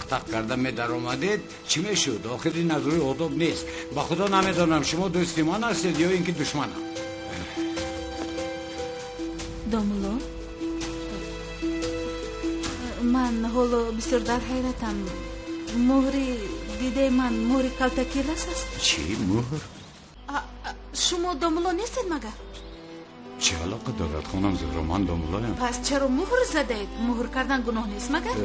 тақ-тақ карда медаромадед, чӣ мешуд? Охир ин аз рӯи одоб нест. Ба худо намедонам, шумо дӯсти ман ҳастед ё ин ки душманам. Домулло, ман ҳоло бисёр дар ҳайратам. Муҳри дидаи ман муҳри калтакилас аст? Чӣ муҳр? Шумо домулло нестед магар? Чӣ алоқа дорад, хонам Зуҳро? Ман домуллоям. Пас чаро муҳр задаед? Муҳр кардан гуноҳ нест магар?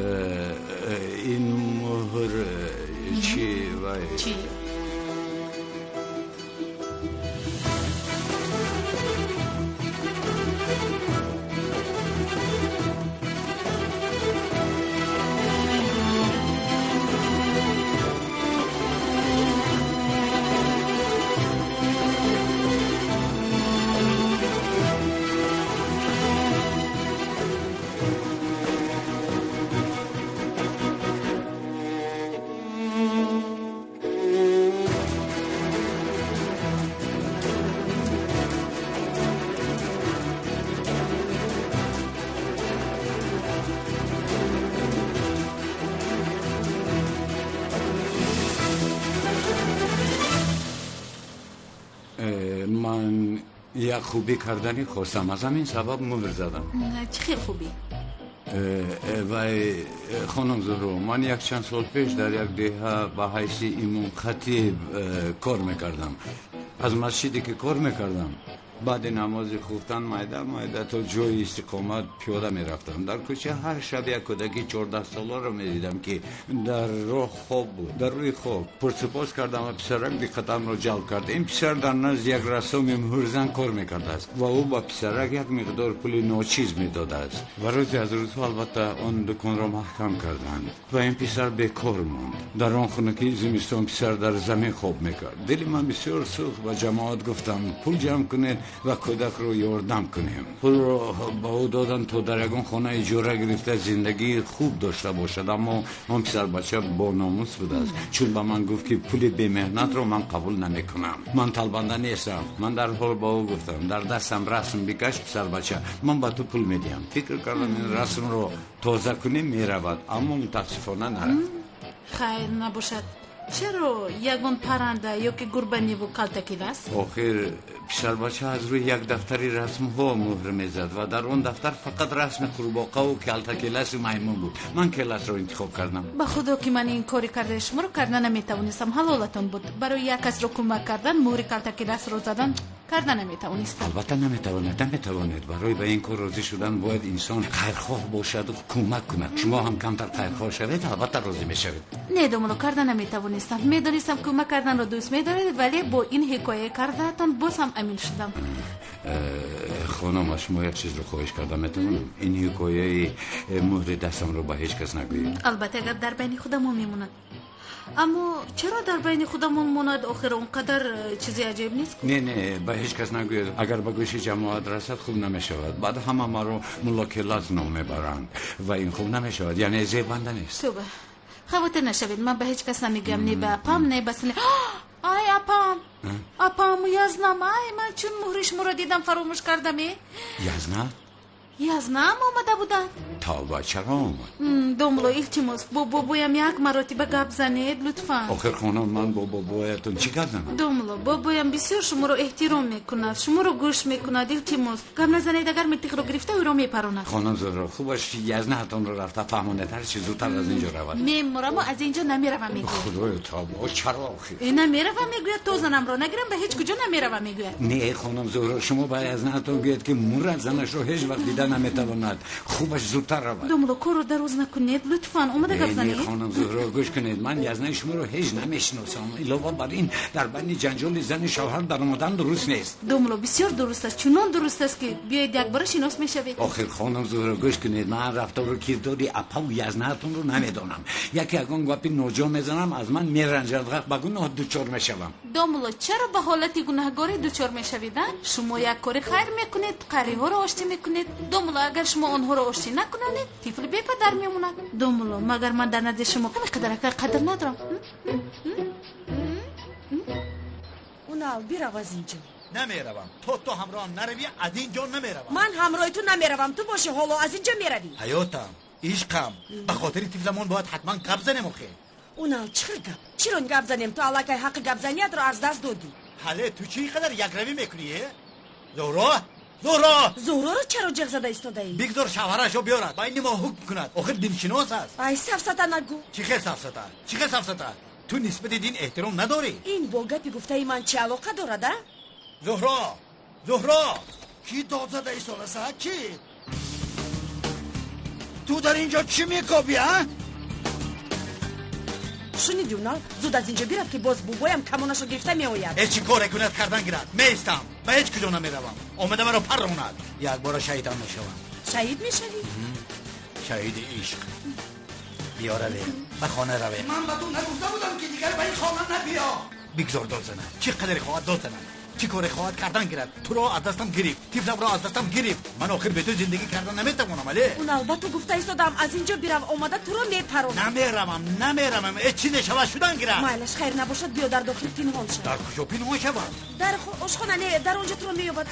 Ин муҳр чӣ вай? Чӣ? Ман як хубӣ карданӣ хостам, аз ҳамин сабаб муҳр задам. Чӣ хел хубӣ? Вай, хонум Зуҳро, ман якчанд сол пеш дар як деҳа ба ҳайси имомхатиб кор мекардам. Аз масҷиде ки кор мекардам, баъди намози хуфтан майда майда то ҷои истиқомат пиёда мерафтам. Дар кӯча ҳар шаб як кӯдаки 14-соларо медидам, ки дар роҳ хоб буд, дар рӯи хок. Пурсупос кардам ва писарак диққатамро ҷалб кард. Ин писар дар назди як рассоми муҳрзан кор мекардааст ва ӯ ба писарак як миқдор пули ночиз медодааст. Ва рӯзе аз рӯзҳо албатта он дуконро маҳкам карданд ва ин писар бекор монд. Дар он хунукии зимистон писар дар замин хоб мекард. Дили ман бисёр сӯхт. Ба ҷамоат гуфтам, пул ҷамъ кунед ва кӯдакро ёрдам кунем. Пулро ба ӯ доданд то дар ягон хона иҷора гирифта зиндагии хуб дошта бошад, аммо он писарбача бономус будааст, чун ба ман гуфт, ки пули бемеҳнатро ман қабул намекунам. Ман талбанда нестам. Ман дарҳол ба ӯ гуфтам, дар дастам расм бикаш, писарбача, ман ба ту пул медиҳам. Фикр кардам, ин расмро тоза кунем, меравад, аммо мутаассифона нарафт. Хайр набошад. Чаро ягон парранда ё ки гурба неву калтакилас? Охир писарбача аз рӯи як дафтари расмҳо муҳр мезад ва дар он дафтар фақат расми қурбоқаву калтакиласу маймун буд. Ман келасро интихоб кардам. Ба худо, ки ман ин кори кардаи шуморо карда наметавонистам. Ҳалолатон буд. Барои як касро кӯмак кардан муҳри калтакиласро задан карда наметавонистам. Албатта наметавонед, наметавонед. Барои ба ин кор розӣ шудан бояд инсон хайрхоҳ бошаду кӯмак кунад. Шумо ҳам камтар хайрхоҳ шавед, албатта розӣ мешавед. Не, домулло, карда наметавонистам. Медонистам, кӯмак карданро дӯст медоред, вале бо ин ҳикоя кардаатон боз ҳам амин шудам. Хонум, аз шумо як чизро хоҳиш карда метавонам? Ин ҳикояи муҳри дастамро ба ҳеҷ кас нагӯед. Албатта, гап дар байни худамон мемонад. Аммо чаро дар байни худамон монад? Охир он қадар чизи аҷиб нест. Не, не, ба ҳеҷ кас нагӯед. Агар ба гӯши ҷамоат расад, хуб намешавад. Баъд ҳама маро мулло Келас ном мебаранд ва ин хуб намешавад, яъне зебанда нест. Тоба, хавотир нашавед, ман ба ҳеҷ кас намегӯям, не ба апам, не ба сини. Ай, апам, апам, язнам, ай, ман чун муҳри шуморо дидам, фаромӯш кардам. Е, Язна? Язнам омада буданд. Тавба, чаро омад? Домулло, илтимос, бо бобоям як маротиба гап занед, лутфан. Охир, хонум, ман бо бобоятон чӣ гап занам? Домулло, бобоям бисёр шуморо эҳтиром мекунад, шуморо гӯш мекунад. Илтимос, гап назанед, агар милтиқро гирифта ӯро мепаронад. Хонум Зуҳро, хубаш язнаатонро рафта фаҳмонед, ҳарчи зудтар аз инҷо равад. Мемураму аз инҷо намеравам, мегӯяд. Худоё, тавба, чаро охир? Намеравам, мегӯяд, то занамро нагирам, ба ҳеҷ куҷо намеравам, мегӯяд. Не, хонум Зуҳро, шумо ба язнаатон гӯяд, ки мурад, занашро ҳеҷ вақт дида наметавонад. Хубаш зудтар равад. Домулло, корро дароз накунед, лутфан омада гап занед. Хонум Зуҳро, гӯш кунед, ман язнаи шуморо ҳеҷ намешиносам. Илова бар ин, дар байни ҷанҷоли зани шавҳар даромадан дуруст нест. Домулло, бисёр дуруст аст, чунон дуруст аст, ки биёед, якбора шинос мешавед. Охир, хонум Зуҳро, гӯш кунед, ман рафтору кирдори апаву язнаатонро намедонам. Яке ягон гапи ноҷо мезанам, аз ман меранҷад, ба гуноҳ дучор мешавам. Домулло, чаро ба ҳолати гунаҳгорӣ дучор мешавед? Шумо як кори хайр мекунед, қариҳоро оштӣ мекунед. Домулло, агар шумо онҳоро оштӣ накунонед, тифл бепадар мемонад. Домулло, магар ман дар назди шумо каме қадарака қадр надорам? Унал, бирав аз инҷо. Намеравам, то ту ҳамроҳам наравӣ, аз ин ҷо намеравам. Ман ҳамроҳи ту намеравам, ту бошӣ, ҳоло аз инҷо меравӣ. Ҳаётам, Ишқам, ба хотири тифламон бояд ҳатман гап занем охе. Унал, чӣ хел гап? Чиро гап занем? Ту аллакай ҳаққи гапзаниятро аз даст додӣ. Ҳале, ту чӣ қадар якравӣ мекунӣ, э? Зуҳро! Зуҳро! Зуҳроро чаро ҷеғ зада истодаӣ? Бигзор шавҳарашо биёрад, байни мо ҳукм кунад. Охир диншинос аст. Ай, сафсата нагӯ. Чӣ хел сафсата? Чӣ хел сафсата? Ту нисбати дин эҳтиром надорӣ. Ин бо гапи гуфтаи ман чӣ алоқа дорад, а? Зуҳро! Зуҳро! Кӣ дод зада истодааст, а? Кӣ? Ту дар инҷо чӣ мекобӣ, а? Шунидӣ, Унал? Зуд аз инҷо бирав, ки боз бобоям камонашро гирифта меояд. Ҳеҷ чӣ коре кунад кардан гирад. Меистам, ба ҳеҷ куҷо намеравам. Омада маро парронад. Якбора шаҳидам мешавам. Шаҳид мешавӣ? Шаҳиди ишқ. Биё равем, ба хона равем. Ман ба ту нагуфта будам, ки дигар ба ин хона набиё. Бигзор дод занад. Чӣ қадаре хоҳад дод занад. Чӣ коре хоҳад кардан гирад. Туро аз дастам гирифт, тифламро аз дастам гирифт. Ман охир бе ту зиндагӣ кардан наметавонам, але? Унал, ба ту гуфта истодам, аз инҷо бирав, омада туро мепаронам. Намеравам, намеравам. Э, чизе шавад шудан гирад. Майлаш, хайр набошад, биё дар дохил пинҳон шав. Дар куҷо пинҳон шавам? Дар ошхона не, дар он ҷо туро меёбад.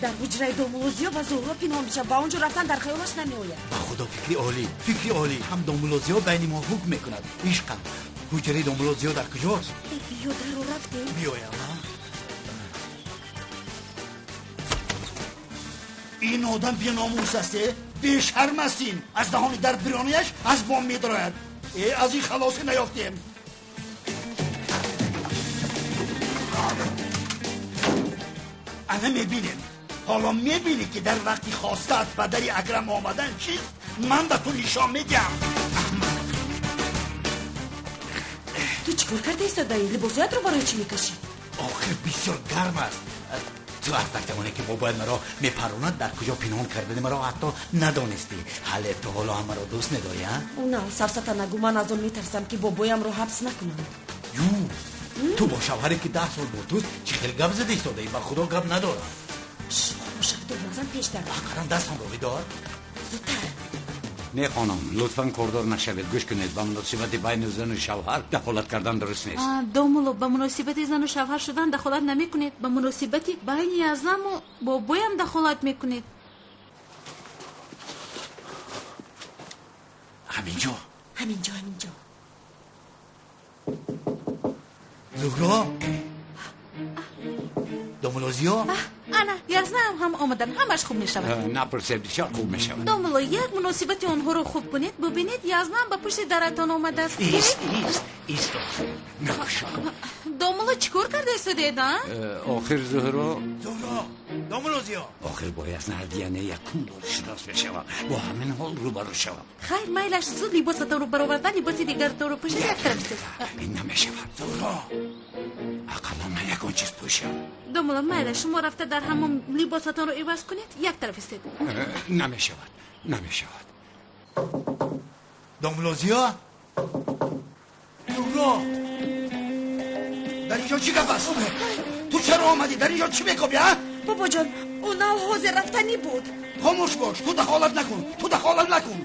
Дар ҳуҷраи домулозиё ва Зуҳро пинҳон бишав. Ба он ҷо рафтан дар хаёлаш намеояд. Ба худо, фикри олӣ, фикри олӣ. Ҳам домулозиё байни мо ҳукм мекунад. Ишқам, ҳуҷраи домулозиё дар куҷост? Э, биё даро рафтем. Биёям, а? Ин одам беномус аст, э? Бешарм аст ин. Аз даҳони дар бирониаш аз бом медарояд. Э, аз ин халосӣ наёфтем. Ана мебинем. Ҳоло мебинӣ, ки дар вақти хостаат ба дари Акрам омадан чист, ман ба ту нишон медиҳам. Ту чӣ кор карда истодаӣ? Либосҳоятро барои чӣ мекашӣ? Охир бисёр гарм аст. Ту аз вақтамоне ки бобоят маро мепаронад, дар куҷо пинҳон кардани маро ҳатто надонистӣ. Ҳале, ту ҳоло ҳам маро дӯст медорӣ, а? Унал, сафсата нагӯ. Ман аз он метарсам, ки бобоямро ҳабс накунанд. Ю, ту бо шавҳаре, ки 10 сол бо туст, чӣ хел гап зада истодаӣ? Ба худо, гап надорам. Хомӯшак, дод назан, пеш дар. Ақаллан дастамро бидор. Зудтар. Не, хонум, лутфан кордор нашавед. Гӯш кунед, ба муносибати байни зану шавҳар дахолат кардан дуруст нест. Домулло, ба муносибати зану шавҳар шудан дахолат намекунед, ба муносибати байни Язламу бобоям дахолат мекунед. Ҳаминҷо. Ҳаминҷо, ҳаминҷо. Зуҳро, домулозиё. Ана Язлам ҳам омадан, ҳамаш хуб мешавад. Напурсед, бисёр хуб мешавад. Домулло, як муносибати онҳоро хуб кунед, бубинед, Язлам ба пушти даратон омадааст. Ист, ист, ист, накушо. Домулло, чӣ кор карда истодед, а? Охир Зуҳро. Зуҳро, домулозиё. Охир бо Язнардияне якум бор шинос мешавам, бо ҳамин ҳол рӯбарӯ шавам. Хайр, майлаш, зуд либосатонро бароварда, либоси дигаратонро пӯшед, як тараф истед. Ин намешавад, Зуҳро. Ақаллан ман ягон чиз пӯшам. Домулло, майла, шумо рафта дар ҳамон либосатонро иваз кунед, як тараф истед. Намешавад, намешавад. Домулозиё, Зуҳро. Дар инҷо чӣ гап аст? Ту чаро омадӣ? Дар инҷо чӣ мекобӣ, а? Бобоҷон, Унал ҳозир рафтанӣ буд. Хомӯш бош, ту дахолат накун, ту дахолат накун.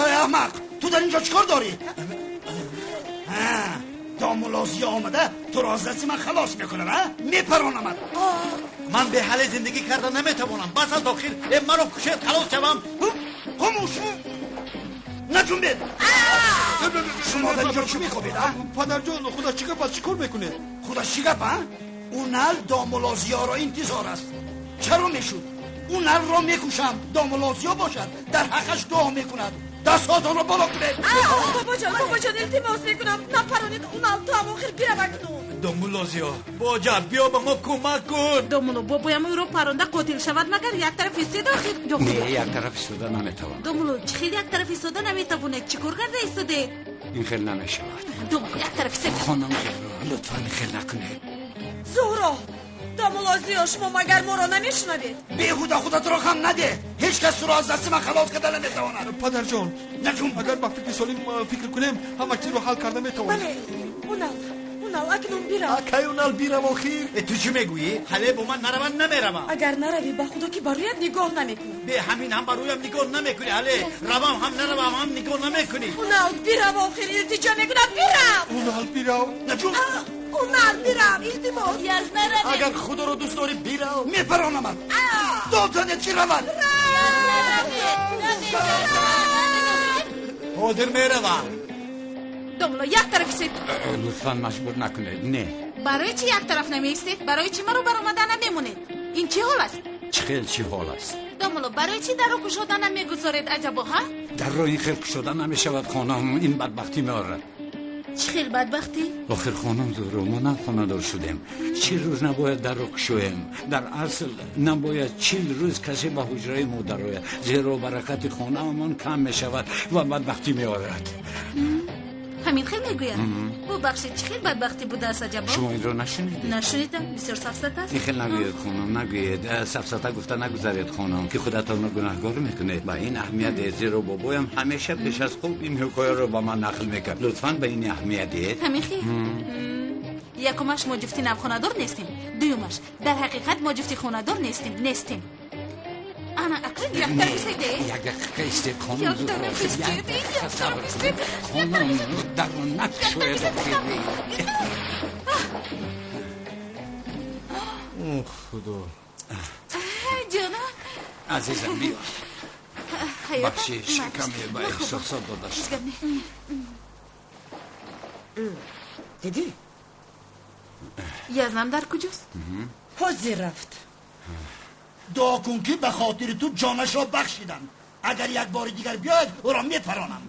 Эй аҳмақ, ту дар инҷо чӣ кор дорӣ? Домулозиё омада туро аз дасти ман халос мекунад, а? Мепаронамад. Ман беҳале зиндагӣ карда наметавонам. Бас аз охир, э, маро кушед, халос шавам. Хомӯш, наҷунбед. Шумо дар инҷо чӣ мекобед, а? Падарҷон, худо, чӣ гап аст? Чӣ кор мекунед? Худо, чӣ гап, а? Унал домулозиёро интизор аст. Чаро мешуд? Уналро мекушам, домулозиё бошад дар ҳаққаш дуо мекунад. Дастҳоятонро боло кунед. Бобоҷон, бобоҷон, илтимос мекунам, напаронед. Унал, ту ҳам охир бирав акнун. Домулозиё, боҷа, биё ба мо кӯмак кун. Домулло, бобоям ӯро паронда қотил шавад, магар як тараф истед охир. Не, як тараф истода наметавонам. Домулло, чӣ хел як тараф истода наметавонед? Чӣ кор карда истодед? Ин хел намешавад. Домулло, як тараф истед. Хонум Зуҳро, лутфан хел накунед. Зуҳро, домулозиё, шумо магар моро намешунавед? Беҳуда худатро ғам надеҳ. Ҳеҷ кас туро аз дасти ман халос карда наметавонад. Падарҷон, наҷун. Агар ба фикри солим фикр кунем, ҳама чизро ҳал карда метавонем. Бале, Унал, Унал, акнун бирав. Акай Унал, бирав охир. Э, ту чӣ мегӯӣ? Ҳале, бо ман нараванд, намеравам. Агар наравӣ, ба худо, ки ба рӯят нигоҳ намекунам. Бе ҳамин ҳам ба рӯям нигоҳ намекунӣ. Ҳале, равам ҳам, наравам ҳам, нигоҳ намекунӣ. Унал, бирав охир, илтиҷо мекунам, бирав. Унал, бирав. Наҷун. Унал, бирав, илтимос. Язна, равед. Агар худоро дӯст дорӣ, бирав. Мепаронамад. Дод занед, ки равад. Ҳозир меравам. Домло, як тараф истед. Лутфан маҷбур накунед. Не. Барои чӣ як тараф намеистед? Барои чӣ маро баромада намемонед? Ин чӣ ҳол аст? Чӣ хел чӣ ҳол аст? Домло, барои чӣ дарро кушода намегузоред, аҷабо, ҳа? Дарро ин хел кушода намешавад, хонум. Ин бадбахтӣ меорад. Чӣ хел бадбахтӣ? Охир хонум Зуҳро, мо на хонадор шудем. 40 рӯз набояд дарро кушоем. Дар асл набояд 40 рӯз касе ба ҳуҷраи мо дарояд, зеро баракати хонаамон кам мешавад ва бадбахтӣ меорад. Ҳамин хел мегӯяд? Бубахшед, чӣ хел бадбахтӣ будааст, аҷабо? Шумо инро нашунидед? Нашунидам, бисёр сафсата аст. Ин хел нагӯед, хонум, нагӯед. Сафсата гуфта нагузаред, хонум, ки худатонро гунаҳгор мекунед. Ба ин аҳамият диҳед, зеро бобоям ҳамеша пеш аз хоб ин ҳикояро ба ман нақл мекард. Лутфан ба ин аҳамият диҳед. Ҳамин хел? Якумаш, мо ҷуфти навхонадор нестем. Дуюмаш, дар ҳақиқат мо ҷуфти хонадор нестем. Нестем. Ана, акнун як тараф истед. Як дақиқа истед, хонум Зуҳро. Як дақиқа сабр кунед. Хонум, дарро накушоед. О, Худо. Ҷона. Азизам, биё. Бахшиш, каме ба эҳсосот дода шуд. Дидӣ? Язнам дар куҷост? Ҳозир рафт. Дуо кун, ки ба хотири ту ҷонашро бахшидам. Агар як бори дигар биёяд, ӯро мепаронам.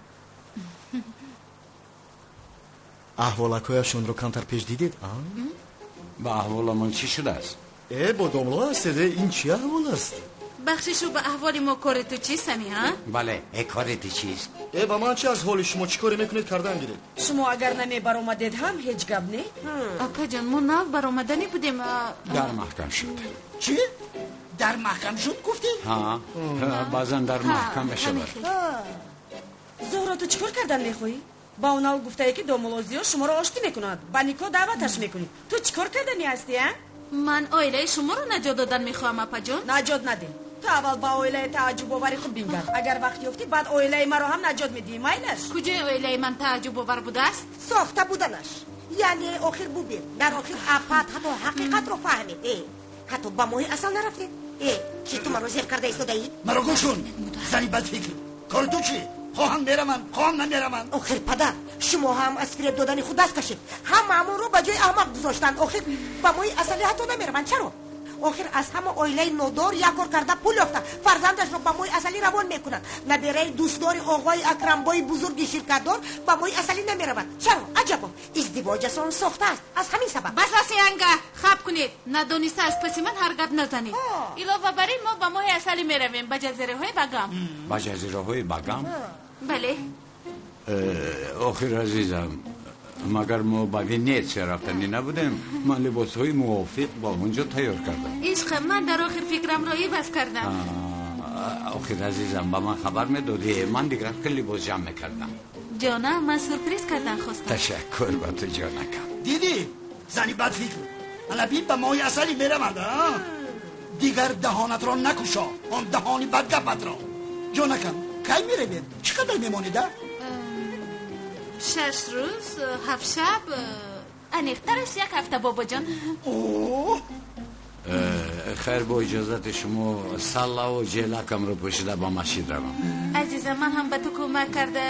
Аҳволакҳояшонро камтар пеш дидед, а? Ба аҳволамон чӣ шудааст? Э, бо домло ҳастед, ин чӣ аҳвол аст? Бахшишу, ба аҳволи мо кори ту чист, Сами, ҳа? Бале, э, кори ту чист? Э, ба ман чӣ аз ҳоли шумо? Чӣ коре мекунед, кардан гиред? Шумо агар намебаромадед ҳам ҳеҷ гап не? Акаҷон, мо нав баромаданӣ будем. Дар маҳкам шуд. Чӣ? Дар маҳкам шуд, гуфтӣ? Ҳа, баъзан дар маҳкам мешавад. Зуҳро, ту чӣ кор кардан мехоҳӣ? Ба онал гуфтае, ки домулозиё шуморо оштӣ мекунад, ба никоҳ даъваташ мекунӣ. Ту чӣ кор карданӣ ҳастӣ, а? Ман оилаи шуморо наҷот додан мехоҳам, апаҷон. Наҷот надеҳ. Ту аввал ба оилаи тааҷҷубовари худ бингар. Агар вақт ёфтӣ, баъд оилаи маро ҳам наҷот медиҳӣ, майлаш? Куҷои оилаи ман тааҷҷубовар будааст? Сохта буданаш. Яъне охир бубин, дар охир апат ҳатто ҳақиқатро фаҳмид. Э, ҳатто ба моҳи асал нарафтед. Э, чӣ ту маро зер карда истодаӣ? Маро гӯш кун, зани бадфикр. Кори ту чӣ? Хоҳам мераванд, хоҳам намераванд. Охир падар, шумо ҳам аз фиреб додани худ даст кашед. Ҳамаамонро ба ҷои аҳмақ гузоштанд. Охир ба моҳи асалӣ ҳатто намераванд. Чаро? Охир аз ҳама оилаи нодор як кор карда пул ёфта фарзандашро ба моҳи асалӣ равон мекунад. Набераи дӯстдори оғои Акрамбои бузурги ширкатдор ба моҳи асалӣ намеравад. Чаро? Аҷабо, издивоҷашон сохта аст аз ҳамин сабаб. Бас асианга, хаб кунед. Надониста аз паси ман ҳар гап назанед. Илова бар ин, мо ба моҳи асалӣ меравем, ба ҷазираҳои Багам. Ба ҷазираҳои Багам? Бале. Охир азизам, магар мо ба Венетсия рафтанӣ набудем? Ман либосҳои мувофиқ ба он ҷо тайёр кардам. Ишқ, ман дар охир фикрамро иваз кардам. Охир азизам, ба ман хабар медодӣ, ман дигар хел либос ҷамъ мекардам. Ҷонам, ман сюрприз кардан хостам. Ташаккур ба ту, ҷонакам. Дидӣ, зани бадфикр, ана бин, ба моҳи асалӣ мераванд. Дигар даҳонатро накушо, он даҳони бадгапатро. Ҷонакам, кай меравед? Чӣ қадар мемонед, а? 6 рӯз, 7 шаб, аниқтараш як ҳафта, бобоҷон. Хайр, бо иҷозати шумо саллаву ҷелакамро пӯшида ба масҷид равам. Азизам, ман ҳам ба ту кӯмак карда,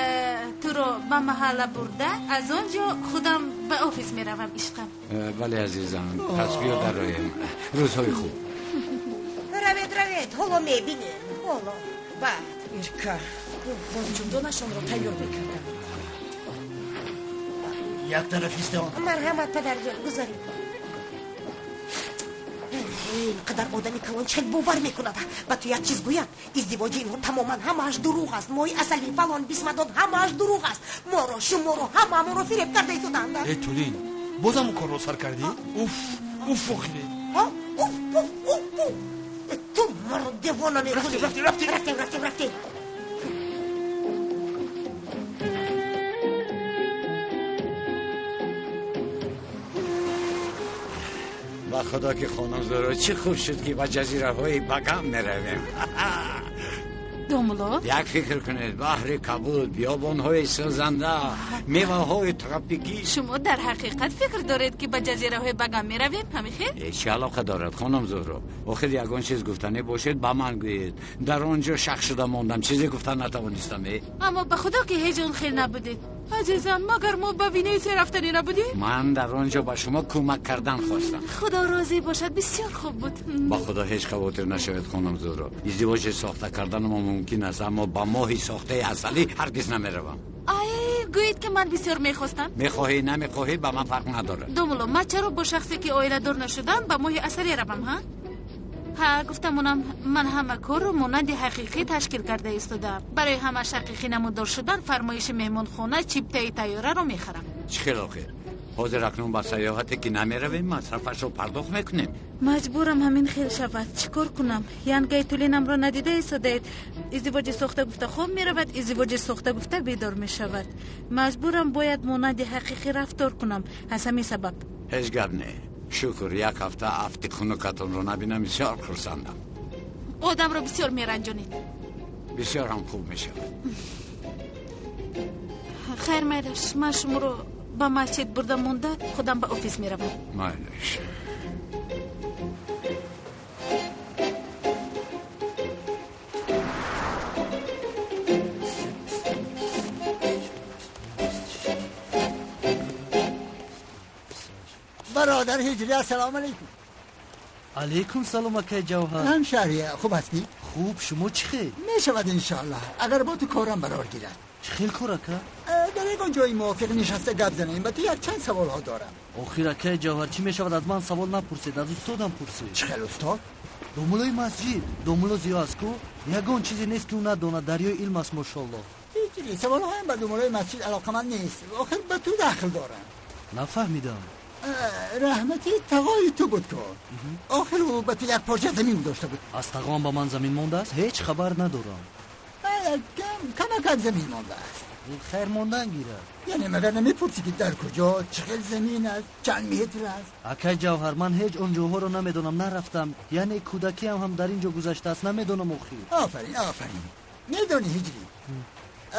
туро ба маҳалла бурда, аз он ҷо худам ба офис меравам, ишқам. Бале, азизам, пас биё дароем. Рӯзҳои хуб. Равед, равед, ҳоло мебинем. Ҳоло баъд. Ирка, боз ҷумдонашонро тайёр мекардам. Як тараф исто. Марҳамат, падарҷон, гузаред. Ин қадар одами калон чӣ хел бовар мекунад? Ба ту як чиз гӯям, издивоҷи инҳо тамоман ҳамааш дурӯғ аст. Моҳи асали, фалон бисмадон ҳамааш дурӯғ аст. Моро, шуморо, ҳамаамонро фиреб карда истодаанд. Э, Тулин, бозам он корро сар кардӣ? Уф, уф, охире. Уф, уф, уф, уф. Ту маро девона мекунӣ. Рафтем, рафтем, рафтем, рафтем, рафтем. Ба худо ки хонум Зуҳро, чӣ хуб шуд, ки ба ҷазираҳои Багам меравем. Домулло, як фикр кунед, баҳри кабуд, биёбонҳои сӯзанда, меваҳои тропикӣ. Шумо дар ҳақиқат фикр доред, ки ба ҷазираҳои Багам меравем, ҳамин хел? Чӣ алоқа дорад, хонум Зуҳро? Охир ягон чиз гуфтанӣ бошед, ба ман гӯед. Дар он ҷо шах шуда мондам, чизе гуфта натавонистам. Аммо ба худо ки ҳеҷ он хел набудед. Азизам, магар мо ба Венесия рафтанӣ набудем? Ман дар он ҷо ба шумо кӯмак кардан хостам. Худо розӣ бошад, бисёр хуб буд. Ба худо ҳеҷ хавотир нашавед, хонум Зуҳро. Издивоҷи сохта кардани мо мумкин аст, аммо ба моҳи сохтаи асалӣ ҳаргиз намеравам. Ай, гӯед ки ман бисёр мехостам. Мехоҳӣ, намехоҳӣ, ба ман фарқ надорад. Домулло, ман чаро бо шахсе ки оиладор нашудам ба моҳи асалӣ равам, ҳа? Ҳа, гуфтамонам, ман ҳама корро монанди ҳақиқӣ ташкил карда истодаам. Барои ҳамаш ҳақиқӣ намудор шудан фармоиши меҳмонхона, чиптаи тайёраро мехарам. Чӣ хел охир? Ҳозир акнун ба сайёҳате ки намеравем, масрафашро пардохт мекунем. Маҷбурам ҳамин хел шавад. Чӣ кор кунам? Янгаи тулинамро надида истодаед. Издивоҷи сохта гуфта хоб меравад, издивоҷи сохта гуфта бедор мешавад. Маҷбурам бояд монанди ҳақиқӣ рафтор кунам. Аз ҳамин сабаб. Ҳеҷ гап не. Шукр, як ҳафта афти хунукатонро набинам, бисёр хурсандам. Одамро бисёр меранҷонед. Бисёр ҳам хуб мешавад. Хайр, майлаш, ман шуморо ба масҷид бурда монда, худам ба офис меравам. Майлаш. برادر هجری، السلام علیکم. علیکم سلام اکای جوهر. همشهری خوب هستی؟ خوب، شما چی خیل؟ میشود انشالله اگر با تو کارم برار گیرد. چی خیل کار اکا؟ در یکان جای موافق نشسته گپ زنیم. با تو یک چند سوال ها دارم. آخر اکای جوهر چی میشود از من سوال نپرسید، از استادم پرسید. چی خیل استاد؟ домулои масҷид، домуло зиё аст ку، ягон чизе нест ки ӯ надонад، дарёи илм аст мошоллоҳ. ҳеҷ саволҳоям ба домулои масҷид алоқаманд нест، охир ба ту дахл дорам. Нафаҳмидам. Раҳмати тағои ту буд ку، охир ӯ ба ту як порча замин гузошта буд. Аз тағоам ба ман замин мондааст? Ҳеҷ хабар надорам. Камакак замин мондааст. Хайр мондан гирад. Яъне магар намепурсӣ ки дар куҷо, чӣ хел замин аст, чанд метр аст? Акай Ҷавҳар, ман ҳеҷ он ҷоҳоро намедонам, нарафтам. Яъне кӯдакиам ҳам дар ин ҷо гузаштааст, намедонам охир. Офарин, офарин. Медонӣ ҳиҷрӣ,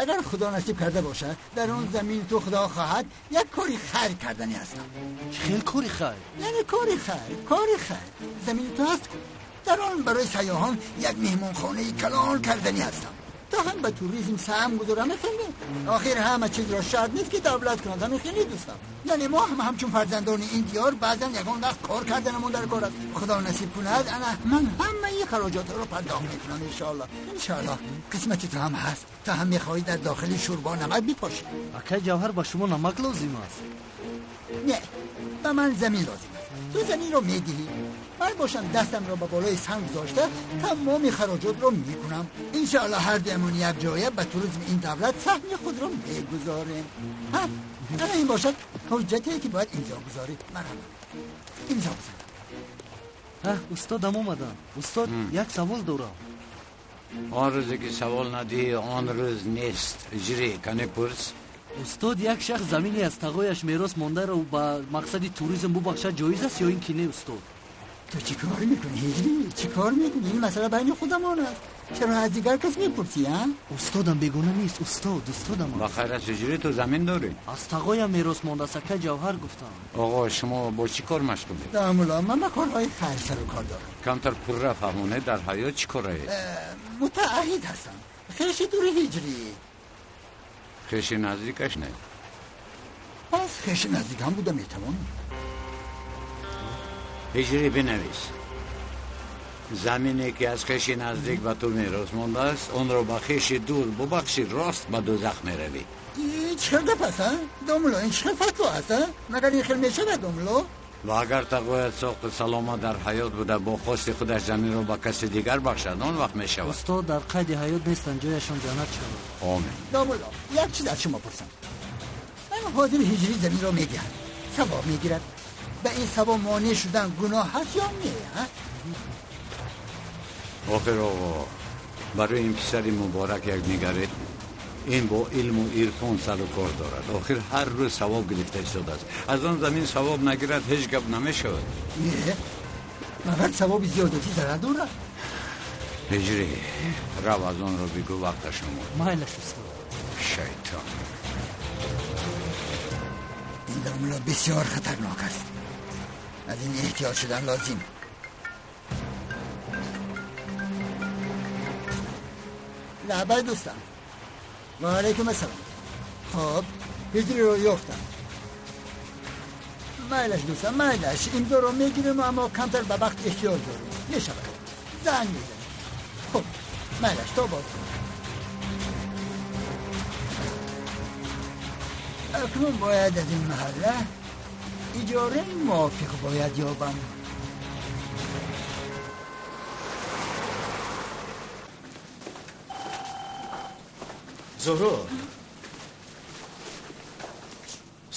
агар худо насиб карда бошад, дар он замин ту худо хоҳад як кори хайр кардани ҳастам. Чӣ хел кори хайр? Яъне кори хайр, кори хайр. Замини ту ҳаст ку, дар он барои сайёҳон як меҳмонхонаи калон кардани ҳастам. То ҳам ба туризм саҳм гузорам. Хеле охир ҳама чизро шарт нест ки давлат кунад, ҳамин хеле дӯстам. Яъне мо ҳам ҳамчун фарзандони ин диёр баъзан ягон вақт кор карданамон дар кор аст. Худо насиб кунад, ана ман ҳамаи хароҷотҳоро пардохт мекунам иншоаллоҳ. Иншоаллоҳ қисмати ту ҳам ҳаст. Ту ҳам мехоҳӣ дар дохили шӯрбо намак бипошӣ. Акай Ҷавҳар, ба шумо намак лозим аст? Не, ба ман замин лозим аст. Ту заминро медиҳӣ, ман бошам дастамро ба болои санг гузошта тамоми хароҷотро мекунам. Иншоаллоҳ ҳар дуямон як ҷоя ба туризми ин давлат саҳми худро мегузорем. Ана ин бошад ҳуҷҷате ки бояд имзо гузорӣ. Марҳамат, имзо гузор. Устодам омадам. Устод, як савол дорам. Он рӯзе ки савол надиҳӣ, он рӯз нест. Ҳиҷрӣ, кане пурс. Устод, як шахс замине аз тағояш мерос мондаро ба мақсади туризм бубахшад ҷоиз аст ё ин ки не, устод? Ту чӣ кор мекунӣ ҳиҷрӣ? Чӣ кор мекунӣ? Ин масъала байни худамон аст. Чаро аз дигар кас мепурсӣ, а? Устодам бегона нест, устод, устодам. Ба хайр аст ҳиҷрӣ, ту замин дорӣ? Аз тағоям мерос мондааст, акай Ҷавҳар гуфтам. Оғо, шумо бо чӣ кор машғулед? Домулло, ман ба корҳои хайр сару кор дорам. Камтар пурра фаҳмонед, дар ҳаёт чӣ кораед? Мутаъаҳид ҳастам. Хеши дури ҳиҷрӣ. Хеши наздикаш не? Пас хеши наздик ҳам буда метавонам. Ҳиҷрӣ, бинавис. Замине ки аз хеши наздик ба ту мерос мондааст, онро ба хеши дур бубахшӣ, рост ба дӯзах меравӣ. Чӣ хел гап аст, а? Домулло, ин чӣ хел фатво аст, а? Магар ин хел мешавад, домулло? Ва агар тағоят соқту саломат дар ҳаёт буда, бо хости худаш заминро ба каси дигар бахшад, он вақт мешавад. Устод дар қайди ҳаёт нестанд, ҷояшон ҷаннат шавад. Омин. Домулло, як чиз аз шумо пурсам. Ман ҳозир ҳиҷрӣ заминро медиҳам, савоб мегирад. Ба ин савоб монеъ шудан гуноҳ ҳаст ё не, а? Охир оғо, барои ин писари муборак як нигаред. Ин бо илму ирфон сару кор дорад. Охир ҳар рӯз савоб гирифта истодааст. Аз он замин савоб нагирад, ҳеҷ гап намешавад. Не, магар савоби зиёдатӣ зарар дорад? Ҳиҷрӣ, рав аз онро бигӯ, вақташ омад. Майлаш, устод. Шайтон. Ин домла бисёр хатарнок аст. Аз ин эҳтиёт шудан лозим. Лабай дӯстам. Ва алайкум ассалом. Хоб, ҳиҷриро ёфтам. Майлаш дӯстам, майлаш. Имзоро мегирем, аммо камтар ба вақт эҳтиёҷ дорем. Мешавад. Занг мезанем. Хуб, майлаш, то боз. Акнун бояд аз ин маҳалла иҷораи мувофиқ бояд ёбам. Зуҳро,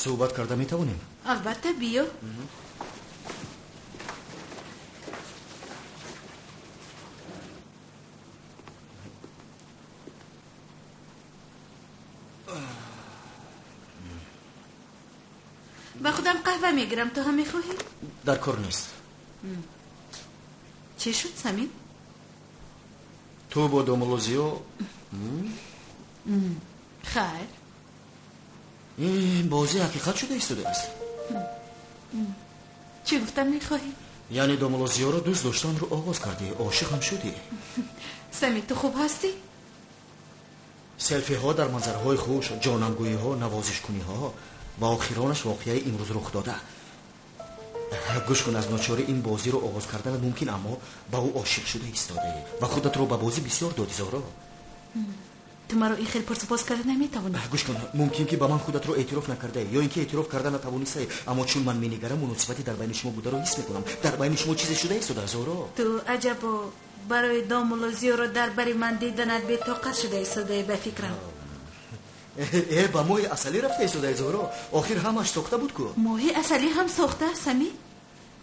суҳбат карда метавонем? Албатта, биё. Ба худам қаҳва мегирам, ту ҳам мехоҳӣ? Дар кор нест. Чӣ шуд, Самин? Ту бо домулло Зиё? Хайр. Ин бозӣ ҳақиқат шуда истодааст. Чӣ гуфтан мехоҳӣ? Яъне домулло Зиёро дӯст доштанро оғоз кардӣ, ошиқ ҳам шудӣ. Самин, ту хуб ҳастӣ? Селфиҳо дар манзараҳои хуш, ҷонамгӯиҳо, навозишкуниҳо ва охиронаш воқеаи имрӯз рух дода. Гӯш кун, аз ночорӣ ин бозиро оғоз карданат мумкин, аммо ба ӯ ошиқ шуда истодаӣ ва худатро ба бозӣ бисёр додӣ, Зуҳро. Ту маро ин хел пурсупос карда наметавонӣ. Гӯш кун, мумкин ки ба ман худатро эътироф накардаӣ ё ин ки эътироф карда натавонистаӣ, аммо чун ман менигарам, муносибати дар байни шумо бударо ҳис мекунам. Дар байни шумо чизе шуда истода, Зуҳро. Ту аҷабо барои домулло Зиёро дар бари ман диданат бетоқат шуда истодаӣ, ба фикрам. Э, ба моҳи асалӣ рафта истодаи, Зуҳро. Охир ҳамаш сохта буд ку. Моҳи асалӣ ҳам сохта, Самӣ?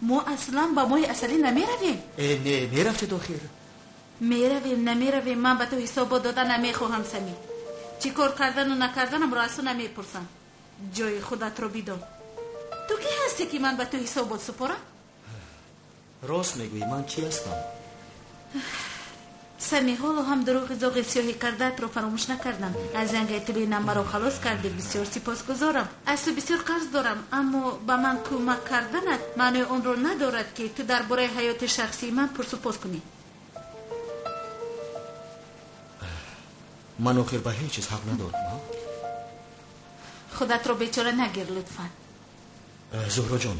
Мо аслан ба моҳи асалӣ намеравем. Э, не, мерафтед охир. Меравем, намеравем, ман ба ту ҳисобот дода намехоҳам, Самӣ. Чӣ кор кардану накарданамро аз ту намепурсам. Ҷои худатро бидон. Ту кӣ ҳастӣ, ки ман ба ту ҳисобот супорам? Рост мегӯӣ, ман кӣ ҳастам? Сами, ҳоло ҳам дурӯғи зоғи сиёҳӣ кардаатро фаромӯш накардам. Аз зангаи тилинам маро халос кардӣ, бисёр сипосгузорам. Аз ту бисёр қарз дорам, аммо ба ман кӯмак карданат маънои онро надорад, ки ту дар бораи ҳаёти шахсии ман пурсупос кунӣ. Ман охир ба ҳеҷ чиз ҳақ надорам. Худатро бечора нагир, лутфан. Зуҳроҷон,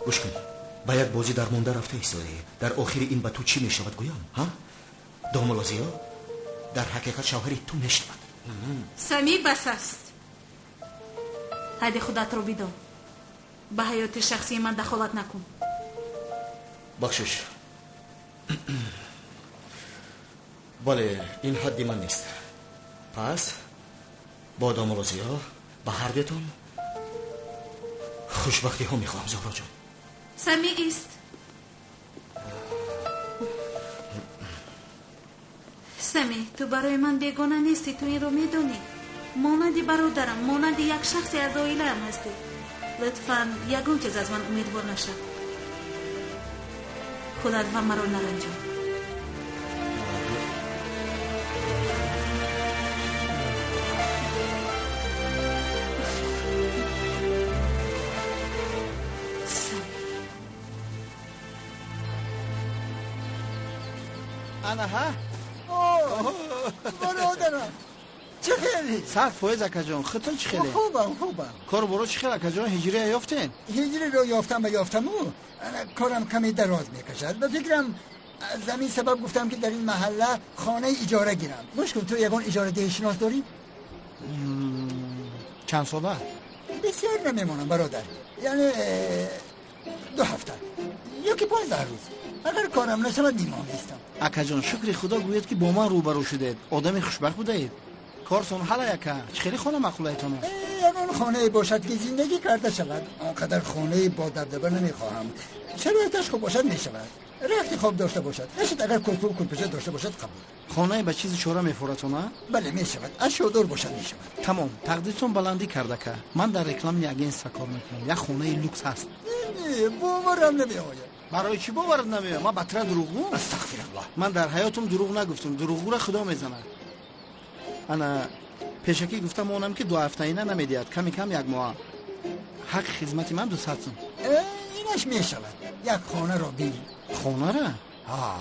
гӯш кун, ба як бозӣ дармонда рафта истодаӣ. Дар охири ин ба ту чӣ мешавад, гӯям, ҳа? Домулло Зиё дар ҳақиқат шавҳари ту мешавад. Самӣ, бас аст. Ҳайди худатро бидон. Ба ҳаёти шахсии ман дахолат накун. Бахшиш. Бале, ин ҳадди ман нест. Пас бо домулло Зиё ба ҳардуятон хушбахтиҳо мехоҳам, Зуҳроҷон. Самӣ, ист. Сами, ту барои ман бегона нестӣ, ту инро медонӣ. Монанди бародарам, монанди як шахсе аз оилаам ҳастӣ. Лутфан ягон чиз аз ман умедвор нашав. Худат ва маро наранҷон. Анаҳа. Бародарам, чӣ хеле? 100%, акаҷон, худтон чӣ хеле? Хубам, хубам. Кору боро чӣ хел, акаҷон? Ҳиҷрия ёфтен? Ҳиҷриро ёфтам ба ёфтаму корам каме дароз мекашад. Ба фикрам, аз ҳамин сабаб гуфтам, ки дар ин маҳалла хонаи иҷора гирам. Гӯш кун, ту ягон иҷорадиҳишинос дорӣ? Чанд сола? Бисёр намемонам, бародар, яъне 2 ҳафта ё ки 15 рӯз. Агар корам нашавад, нимоҳ меистам. Акаҷон, шукри худо гӯед, ки бо ман рӯбарӯ шудед. Одами хушбахт будаед. Кортон ҳалай, ака. Чӣ хеле хона маъқулайтон? Ягон хонае бошад, ки зиндагӣ карда шавад. Он қадар хонаи бо дабдаба намехоҳам. Шароиташ хуб бошад, мешавад. Рахти хоб дошта бошад, нашуд, агар курпу курпача дошта бошад, қабул. Хонае ба чизи чора мефоратон, а? Бале, мешавад. Ашёдор бошад, мешавад. Тамом, тақдиртон баландӣ кард, ака. Ман дар рекламный агентство кор мекунам. Як хонаи люкс ҳаст. Не, боварам намеояд. Барои чӣ боварат намеояд? Ман ба тра дурӯғгӯ? Астағфируллоҳ. Ман дар ҳаётам дурӯғ нагуфтам. Дурӯғгӯра Худо мезанад. Ана пешакӣ гуфтам онам ки 2 ҳафтаина намедиҳад, ками кам 1 моҳ. Ҳаққи хизмати ман 200 сум. Инаш мешавад. Як хонаро бин. Хонара? Ҳа.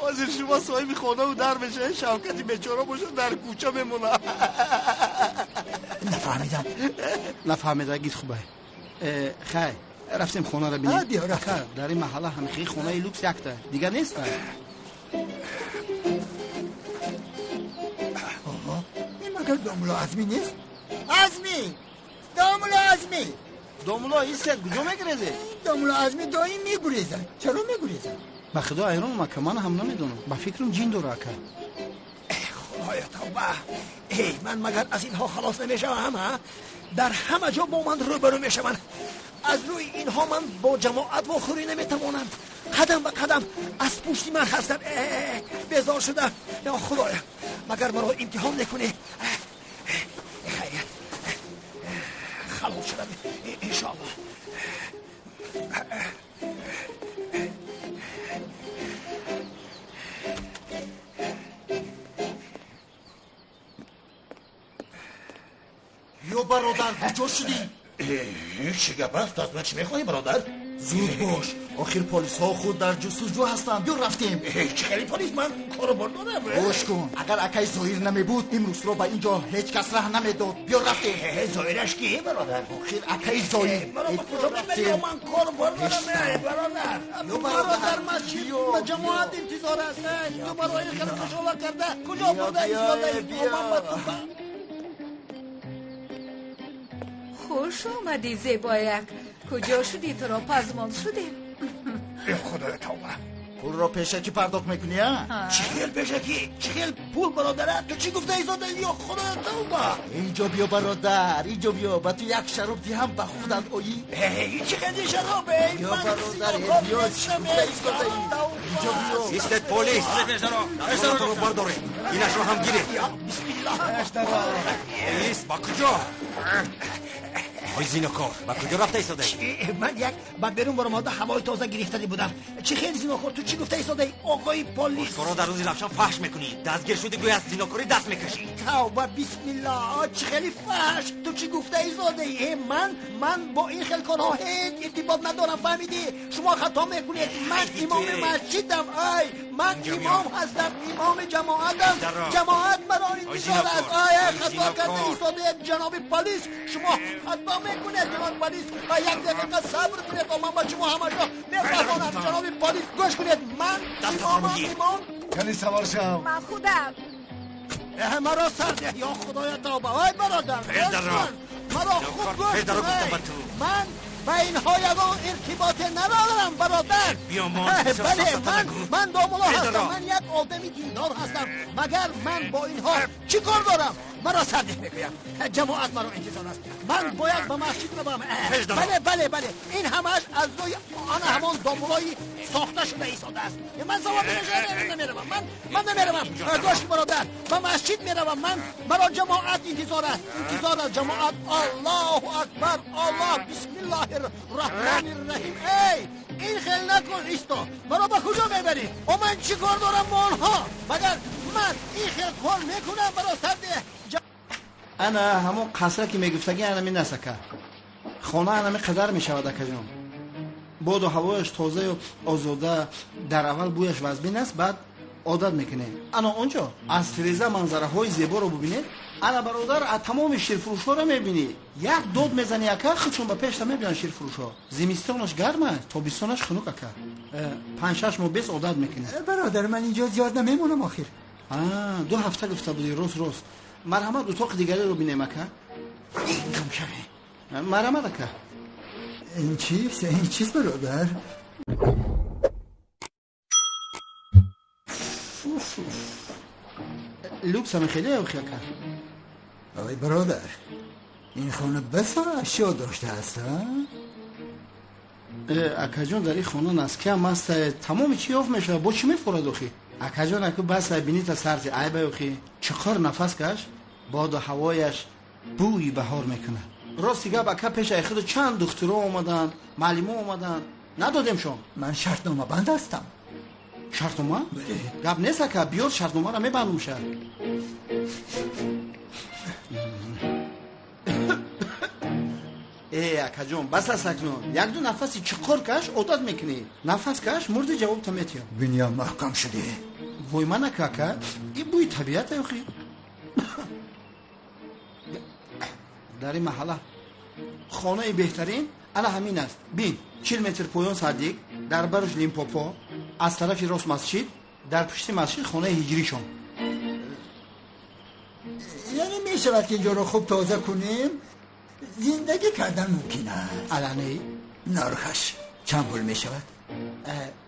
Ҳозир шумо соҳиби хонаву дар мешавед, Шавкати бечора бошад дар кӯча мемонад. Нафаҳмидам. Нафаҳмидагит хубай. Хай, рафтем хонаро бинем. Биё, рафтем. Дар ин маҳалла ҳамихи хонаи люкс якта, дигар неста. Оҳо, ин магар домулло Азмӣ нест? Азмӣ! Домулло Азмӣ! Домулло истед, куҷо мегурезед? Домулло Азмӣ доим мегурезад. Чаро мегурезад? Ба худо ҳайронам ака, ман ҳам намедонам. Ба фикрам ҷин дора ака. Худоё тавба! Эй, ман магар аз инҳо халос намешавам, ҳа? Дар ҳама ҷо бо ман рӯбарӯ мешаванд. Аз рӯи инҳо ман бо ҷамоат вохӯрӣ наметавонам. Қадам ба қадам аз пушти ман ҳастанд. Безор шудам. Ё Худоё, магар маро имтиҳон мекунӣ? Хайрият, халос шудам иншоаллоҳ. Ё бародар, куҷо шудӣ? Чӣ гап аст? Аз ман чӣ мехоҳӣ, бародар? Зуд бош, охир полисҳо худ дар ҷустуҷӯ ҳастанд. Биё рафтем. Чӣ хели полис? Ман кору бор дорам. Гӯш кун, агар акаи Зоҳир намебуд, имрӯзро ба ин ҷо ҳеҷ кас раҳ намедод. Биё рафтем. Зоҳираш ки, бародар? Охир акаи Зоҳир. Маро ба куҷо мебарӣ? Ман кору бор дорам, бародар. Ё бародар, масҷид ба ҷамоат интизор аст. Ту маро ин хеле кушола карда куҷо бурда истодаӣ? Ман ба ту Хуш омадӣ, зебояк. Куҷо шудӣ? Туро пазмон шудем. Худоё тавба! Пулро пешакӣ пардохт мекунӣ, а? Чӣ хел пешакӣ? Чӣ хел пул, бародара? Ту чӣ гуфта истодаӣ? Ё Худоё тавба! Инҷо биё, бародар, инҷо биё. Ба ту як шароб диҳам, ба худат оӣ. Чӣ хели шароб? Биё, бародар, биё, чӣ гуфта истодаӣ? Инҷо биё. Истед, полис! Туро бардоред, инашро ҳам гиред. Бисмиллоҳ. Полис, ба куҷо? Ой зинокор, ба куҷо рафта истодаӣ? Ман як ба берун баромада ҳавои тоза гирифтанӣ будам. Чӣ хел зинокор? Ту чӣ гуфта истодаӣ, оғои полис? Ошкоро дар рӯзи равшан фаҳш мекунӣ. Дастгир шудӣ, гӯй аз зинокорӣ даст мекашӣ. Тавба, бисмиллоҳ, чӣ хели фаҳш? Ту чӣ гуфта истодаӣ? Ман бо ин хел корҳо ҳеҷ иртибот надорам, фаҳмидӣ? Шумо хато мекунед. Ман имоми масҷидам. Ай, ман имом ҳастам, имоми ҷамоатам. Ҷамоат маро интизор аст. Ай, хато карда истодаед, ҷаноби полис. Шумо хато мекунед, ҷаноби полис. Ва як дақиқа сабр кунед, то ман ба шумо ҳамаҷо мефаҳмонам. Ҷаноби полис, гӯш кунед, ман имомам, имом. Кани савор шав. Ман худам. Маро сар деҳ, ё Худоё тавба. Ой бародар, маро хуб гӯш кун. Ман ба инҳо ягон иртиботе надорам, бародар. Бале, ман домулло ҳастам, ман як одами диндор ҳастам. Магар ман бо инҳо чӣ кор дорам? Маро сардеҳ мегӯям. Ҷамоат маро интизор аст. Ман бояд ба масҷид равам. Бале, бале, бале, ин ҳамааш аз рӯи ана ҳамон домуллои сохта шуда истодааст. Ман савор намеравам. Ман намеравам. Гӯш бародар, ба масҷид меравам. Ман маро ҷамоат интизор аст. Интизор аст ҷамоат. Аллоҳу акбар, Аллоҳ, бисмиллоҳир раҳмони раҳим. Эй, ин хел накун, исто. Маро ба куҷо мебарӣ? О, ман чӣ кор дорам бо онҳо? Магар ман ин хел кор мекунам? Маро сардеҳ. Ана ҳамон қасра ки мегуфтагӣ анами нест, ака. Хона анами қадар мешавад, акаҷон. Боду ҳавояш тозаю озода. Дар аввал бӯяш вазбин аст, баъд одат мекунем. Ана он ҷо аз тиреза манзараҳои зеборо бубинед. Ана бародар, тамоми ширфурӯшҳоро мебинӣ. Як дод мезанӣ, ака, худшон ба пешта мебиёнд ширфурӯшҳо. Зимистонаш гарм аст, тобистонаш хунук, ака. 5-6 моҳ бес одат мекунӣ. Бародар, ман инҷо зиёд намемонам охир. 2 ҳафта гуфта будӣ, рост рост. Марҳамат, утоқи дигареро бинем, ака. Марҳамат, ака. Ин чист? Ин чист, бародар? Люкс ҳами хеле охи, ака. Ой бародар, ин хона басо ашё доштааст, а? Акаҷон, дар ин хона наскиам аст, тамоми чӣ ёфт мешавад. Бо чӣ мефорад охи? Акаҷон, аку бас бинита сарти айба охи. Чиқор нафас каш, боду ҳавояш бӯи баҳор мекунад. Рости гап ака, пешаи худ чанд духтуро омаданд, муаллимо омаданд, надодемшон. Ман шартномабанд ҳастам. Шартнома? Гап нест ака, биёр шартномаро мебандум ша. Э, акаҷон, бас аст акнун. Як-ду нафаси чуқур каш, одат мекунӣ. Нафас каш, мурди ҷавобта метиҳам. Биням маҳкам шудӣ. Вой ман ака, ака, ин бӯи табиат охи. Дар ин маҳалла хонаи беҳтарин ана ҳамин аст. Бин, 40 метр поён садик, дар барш Лимпопо, аз тарафи рост масҷид, дар пушти масҷид хонаи ҳиҷришон. Яъне мешавад ки инҷоро хуб тоза кунем, зиндагӣ кардан мумкин аст. Алане? Нархаш чанд пул мешавад?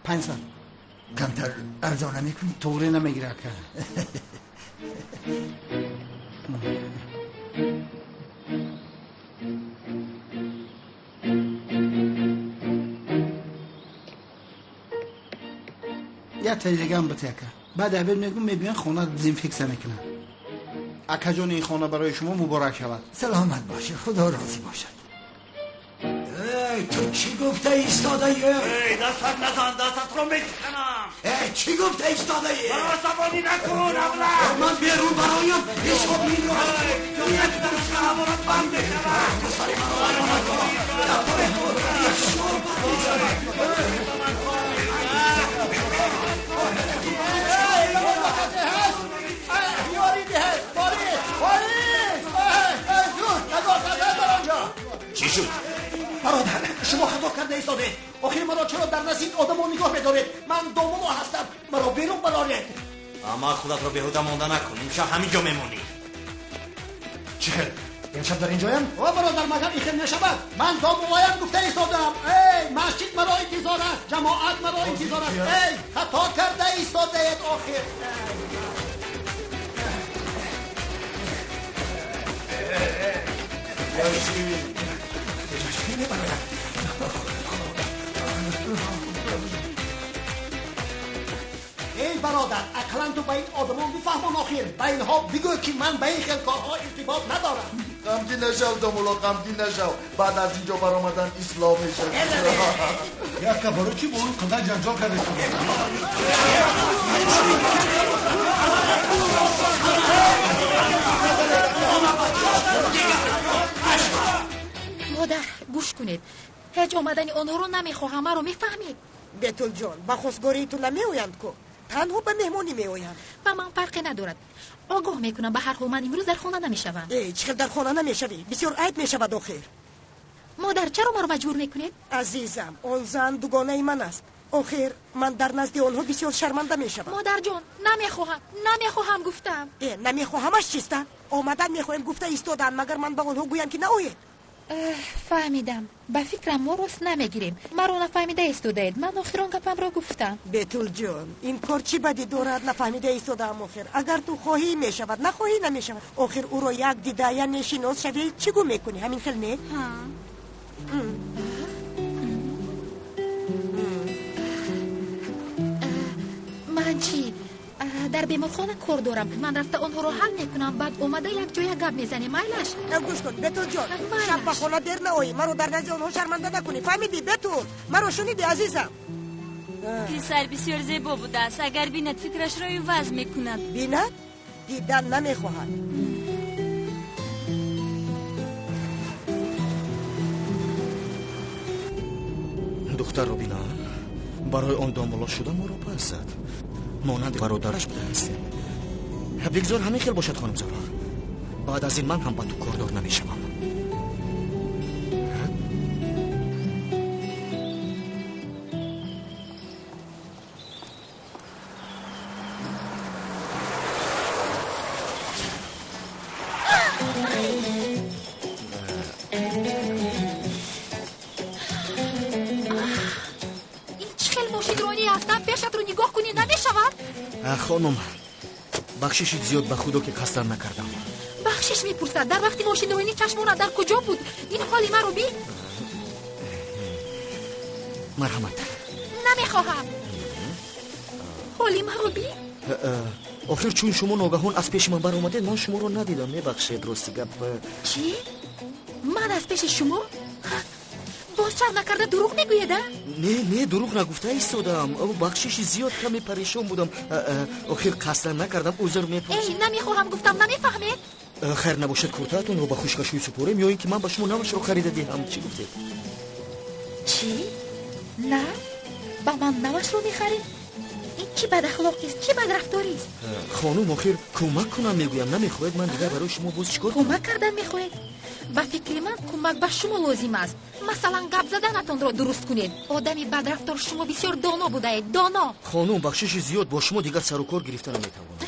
500. Камтар арзон намекунӣ? Туғри намегира ака. Як таи дигаам бите ака. Баъд абед мегӯм мебиён хона дезинфексия мекунам. Акаҷон, ин хона барои шумо муборак шавад. Саломат бошӣ, худо розӣ бошад. Эй, ту чӣ гуфта истодаӣ? Эй, дастат назан, дастатро мешиканам. Эй, чӣ гуфта истодаӣ? Маро асабонӣ накун, аблаҳ. Ман берун бароям, ҳисоби инро як дарша ҳаворат банд мешавад. Ту сари маро вайрон накун. Дар пои ту як шор банд мешавад. Чӣ шуд? Бародар, шумо хато карда истодед. Охир маро чаро дар назди ин одамон нигоҳ медоред? Ман домуло ҳастам, маро берун бароред. Аммо худатро беҳуда монда накун. Имшаб ҳамин ҷо мемонӣ. Чӣ хел? Имшаб дар инҷоям? О бародар, магар ин хел мешавад? Ман домулоям гуфта истодам. Эй, масҷид маро интизор аст, ҷамоат маро интизор аст. Эй, хато карда истодаед охир. Эй бародар, ақлан ту ба ин одамон бифаҳмон охир. Ба инҳо бигӯ ки ман ба ин хел корҳо иртибот надорам. Ғамгин нашав, домуло, ғамгин нашав. Баъд аз инҷо баромадан ислоҳ мешавӣ. Яка, барои чӣ бо он қадар ҷанҷол кардед? Модар, гӯш кунед. Ҳеҷ омадани онҳоро намехоҳам, маро мефаҳмед? Бетулҷон, ба хостгории ту намеоянд ку? Танҳо ба меҳмонӣ меоянд. Ба ман фарқе надорад. Огоҳ мекунам, ба ҳар ҳол ман имрӯз дар хона намешавам. Э, чӣ хел дар хона намешавӣ? Бисёр айб мешавад охир. Модар, чаро маро маҷбур мекунед? Азизам, он зан дугонаи ман аст. Охир ман дар назди онҳо бисёр шарманда мешавам. Модарҷон, намехоҳам, намехоҳам гуфтам. Э, намехоҳамаш чиста? Омадан мехоҳем гуфта истодаанд, магар ман ба онҳо гӯям ки наоед? Фаҳмидам. Ба фикрам мо рост намегирем. Маро нафаҳмида истодаед. Ман охирон гапамро гуфтам. Бетулҷон, ин кор чӣ бадӣ дорад? Нафаҳмида истодаам охир. Агар ту хоҳӣ мешавад, нахоҳӣ намешавад. Охир ӯро як дида, яъне шинос шавӣ, чӣ гӯ мекунӣ? Ҳамин хел не? Ман чӣ? Дар беморхона кор дорам. Ман рафта онҳоро ҳал мекунам, баъд омада як ҷоя гап мезанем. Майлаш? Гӯш кун, Бетулҷон, шаб ба хона дер наоӣ. Маро дар назди онҳо шарманда накунӣ. Фаҳмидӣ, Бетул? Маро шунидӣ, азизам? Писар бисёр зебо будааст. Агар бинад, фикрашро иваз мекунад. Бинад? Дидан намехоҳад. Духтарро бинам, барои он домуло шуда моро пас зад. Монанди бародараш будааст. Бигзор ҳамин хел бошад, хонум Зуҳро. Баъд аз ин ман ҳам ба ту кордор намешавам. Ин чӣ хел мошинронӣ ҳастам? Пешатро нигоҳ кунӣ намешавад? Хонум, бахшиши зиёд ба худо ки қасдан накардам. Бахшиш мепурсад. Дар вақти мошинронӣ чашмона дар куҷо буд? Ин ҳоли маро бин. Марҳамат. Намехоҳам. Ҳоли маро бин. Охир чун шумо ногаҳон аз пеши ман баромадед, ман шуморо надидам. Мебахшед, рости гап. Чӣ? Ман аз пеши шумо? Боз шарм накарда дурӯғ мегӯед, а? Не, не, дурӯғ нагуфта истодаам. Бахшиши зиёд, каме парешон будам. Охир қасдан накардам, узр мепурсам. Эй, намехоҳам гуфтам, намефаҳмед? Хайр набошад, куртаатонро ба хушкашӯй супорем ё ин ки ман ба шумо навашро харида диҳам. Чӣ гуфтед? Чӣ? На? Ба ман навашро мехаред? Ин чӣ бадахлоқист, чӣ бадрафторист? Хонум, охир кӯмак кунам мегӯям. Намехоҳед, ман дигар барои шумо боз чӣ кор кунам? Кӯмак кардан мехоҳед? Ба фикри ман кӯмак ба шумо лозим аст. Масалан, гап заданатонро дуруст кунед. Одами бадрафтор шумо бисёр доно будаед, доно. Хонум, бахшиши зиёд, бо шумо дигар сару кор гирифта наметавонам.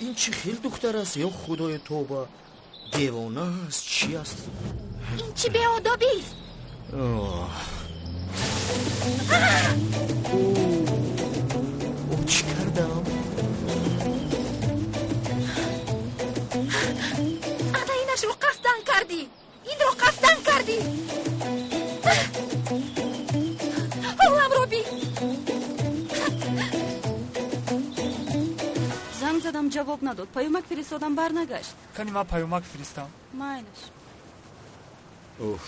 Ин чӣ хел духтар аст? Ё худои тоба, девона аст, чӣ аст? Ин чӣ беодобист? Чӣ кардам? Ана инашро қасдан кардӣ, инро қасдан кардӣ. Ҳоламро бин. Занг задам, ҷавоб надод. Паёмак фиристодам, барнагашт. Кани ман паёмак фиристам. Майлаш. Уф.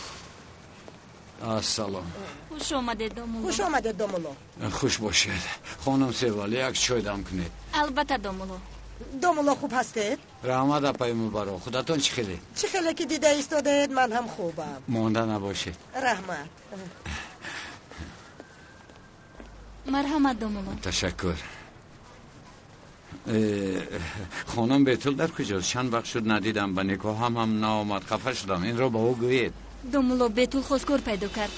Ассалом. Хуш омадед, домулло. Хуш омадед, домулло. Хуш бошед. Хонум Севал, як чой дам кунед. Албатта, домулло. Домулло, хуб ҳастед? Раҳмат, апаи Мубарок. Худатон чӣ хеле? Чӣ хеле ки дида истодаед, ман ҳам хубам. Монда набошед. Раҳмат. Марҳамат, домулло. Ташаккур. Хонум Бетул дар куҷост? Чанд вақт шуд надидам, ба никоҳам ҳам наомад, хафа шудам. Инро ба ӯ гӯед. Домулло, Бетул хостгор пайдо кард.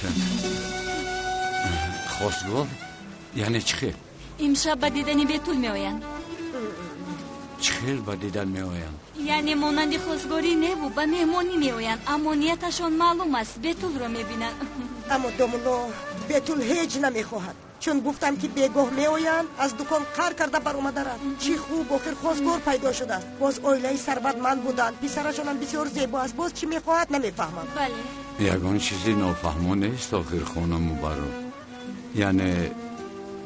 Хостгор? Яъне чӣ хел? Имшаб ба дидани Бетул меоянд. Чӣ хел ба дидан меоянд? Яъне монанди хостгорӣ неву ба меҳмонӣ меоянд, аммо нияташон маълум аст, Бетулро мебинанд. Аммо домулло, Бетул ҳеҷ намехоҳад. Чун гуфтам ки бегоҳ меоянд, аз дукон қар карда баромада рафт. Чӣ хуб, охир хостгор пайдо шудааст. Боз оилаи сарватманд буданд, писарашонам бисёр зебо аст. Боз чӣ мехоҳад намефаҳмам. Бале. Ягон чизи нофаҳмо нест охир, хонум Мубарок. Яъне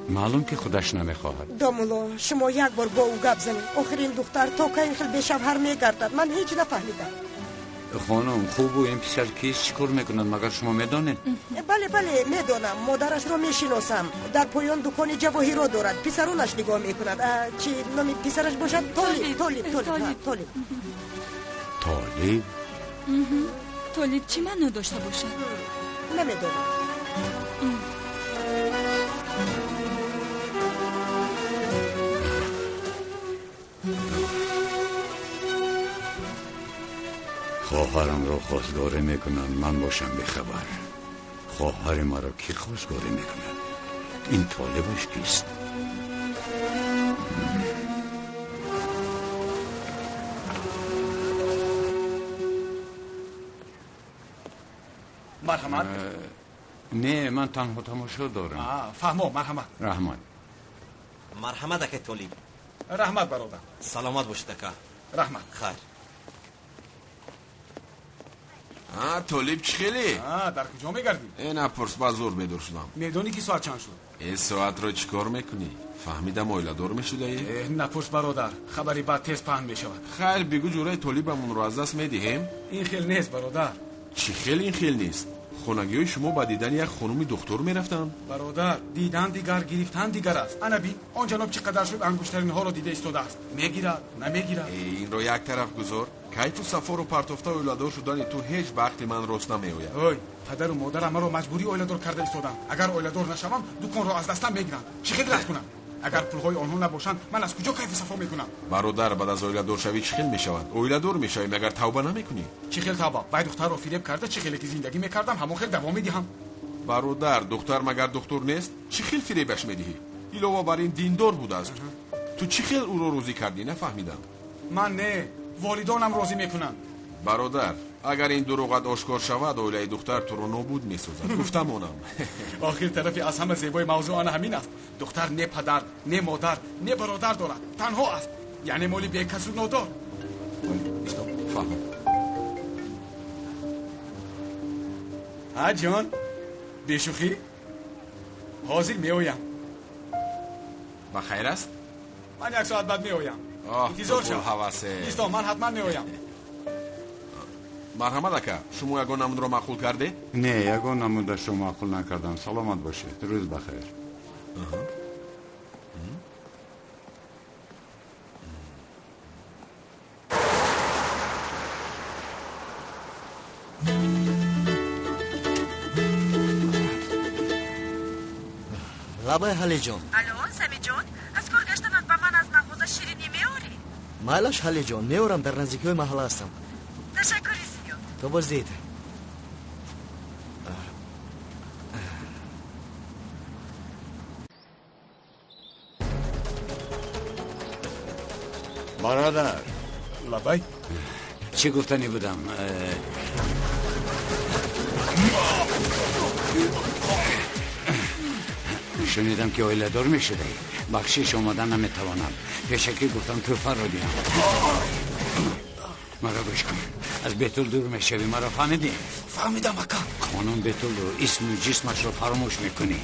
маълум ки худаш намехоҳад. Домулло, шумо як бор бо ӯ гап занед. Охир ин духтар то кай ин хел бешавҳар мегардад? Ман ҳеҷ нафаҳмидам. Хонум, хубу ин писар кист, чӣ кор мекунад, магар шумо медонед? Бале, бале, медонам. Модарашро мешиносам. Дар поён дукони ҷавоҳиро дорад. Писаронаш нигоҳ мекунад. Чӣ номи писараш бошад? Толиб, Толиб, Толиб, Толиб. Толиб? Толиб чӣ маъно дошта бошад? Намедонам. Хоҳарамро хостгорӣ мекунанд, ман бошам бехабар. Хоҳари маро кӣ хостгорӣ мекунад? Ин толибаш кист? Марҳамат. Не, ман танҳо тамошо дорам. Фаҳмо, марҳамат. Раҳмат. Марҳамат, ака Толиб. Раҳмат, бародар. Саломат бошед, ака. Раҳмат. Хайр. Толиб чӣ хеле? Дар куҷо мегардӣ? Напурс, ба зур бедор шудам. Медонӣ ки соат чанд шуд? Соатро чӣ кор мекунӣ? Фаҳмидам, оиладор мешудаӣ? Напурс, бародар, хабари бад тез паҳн мешавад. Хайр, бигӯ, ҷураи Толибамонро аз даст медиҳем? Ин хел нест, бародар. Чӣ хел ин хел нест? Хонагиҳои шумо ба дидани як хонуми духтур мерафтанд? Бародар, дидан дигар, гирифтан дигар аст. Ана бин, он ҷаноб чӣ қадар шуд ангуштаринҳоро дида истодааст. Мегирад, намегирад. Инро як тараф гузор. Кайфу сафору партофта оиладор шудани ту ҳеҷ ба ақли ман рост намеояд. Ой, падару модарам маро маҷбурӣ оиладор карда истоданд. Агар оиладор нашавам, дуконро аз дастам мегиранд. Чӣ хел рад кунам? Агар пулҳои онҳо набошанд, ман аз куҷо кайфу сафо мекунам? Бародар, баъд аз оиладоршавӣ чӣ хел мешавад? Оиладор мешавӣ, магар тавба намекунӣ? Чӣ хел тавба? Вай духтарро фиреб карда, чӣ хеле ки зиндагӣ мекардам, ҳамон хел давом медиҳам. Бародар, духтар магар духтур нест? Чӣ хел фиребаш медиҳӣ? Илова бар ин диндор будааст. Ту чӣ хел ӯро розӣ кардӣ, нафаҳмидам. Ман не, волидонам розӣ мекунанд. Бародар, агар ин дурӯғат ошкор шавад, оилаи духтар туро нобуд месозад. Гуфтамонам. Охир тарафи аз ҳама зебои мавзӯъ ана ҳамин аст. Духтар не падар, не модар, не бародар дорад. Танҳо аст. Яъне моли бекасу нодор. Исто, фаҳмам. Ҳа, ҷон, бешӯхӣ? Ҳозир меоям. Ба хайр аст? Ман як соат баъд меоям. Интизор шав. Исто, ман ҳатман меоям. Марҳамат ака, шумо ягон намудро маъқул кардед? Не, ягон намудашро маъқул накардам. Саломат бошед. Рӯз бахайр. Лабай Ҳалиҷон. Алло, Самиҷон, аз кор гаштанат ба ман аз мағоза ширинӣ меорӣ? Майлаш Ҳалиҷон, меорам, дар наздикиҳои маҳалла ҳастам. Ташаккури зиёд. То боздид. Бародар. Лабай. Чӣ гуфтанӣ будам? Шунидам ки оиладор мешудаӣ. Бахшиш, омада наметавонам. Пешакӣ гуфтам тӯҳфаро диҳам. Маро гӯш кун. Аз Бетул дур мешавӣ, маро фаҳмидӣ? Фаҳмидам, ака. Қонун Бетулро, исму ҷисмашро фаромӯш мекунӣ.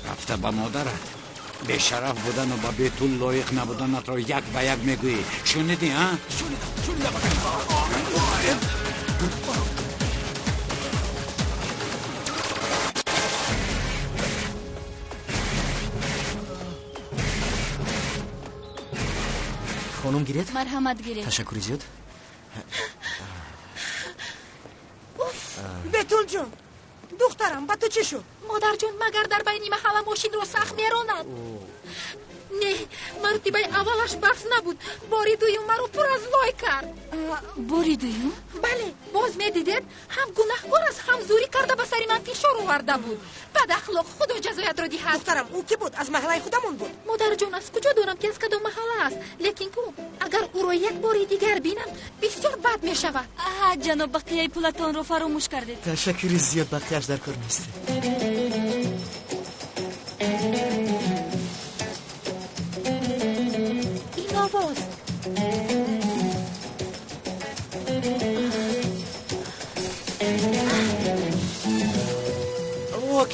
Рафта ба модарат бешараф будану ба Бетул лоиқ набуданатро як ба як мегӯӣ. Шунидӣ, а? Шунидам, шунидам, ака. Хонум гиред? Марҳамат, гиред. Ташаккури зиёд. Бетулҷон, духтарам, ба ту чӣ шуд? Модарҷон, магар дар байни маҳалла мошинро сахт меронад? Не, маротибаи аввалаш бас набуд. Бори дуюм маро пур аз лой кард. Бори дуюм? Бале, боз медидед, ҳам гунаҳкор аст, ҳам зӯрӣ карда ба сари ман фишор оварда буд. Бадахлоқ, худо ҷазоятро диҳад. Духтарам, ӯ кӣ буд? Аз маҳаллаи худамон буд? Модарҷон, аз куҷо донам ки аз кадом маҳалла аст? Лекин ку, агар ӯро як бори дигар бинам, бисёр бад мешавад. Аҳа, ҷаноб, бақияи пулатонро фаромӯш кардед. Ташаккури зиёд, бақияш дар кор нест. Ин овоз.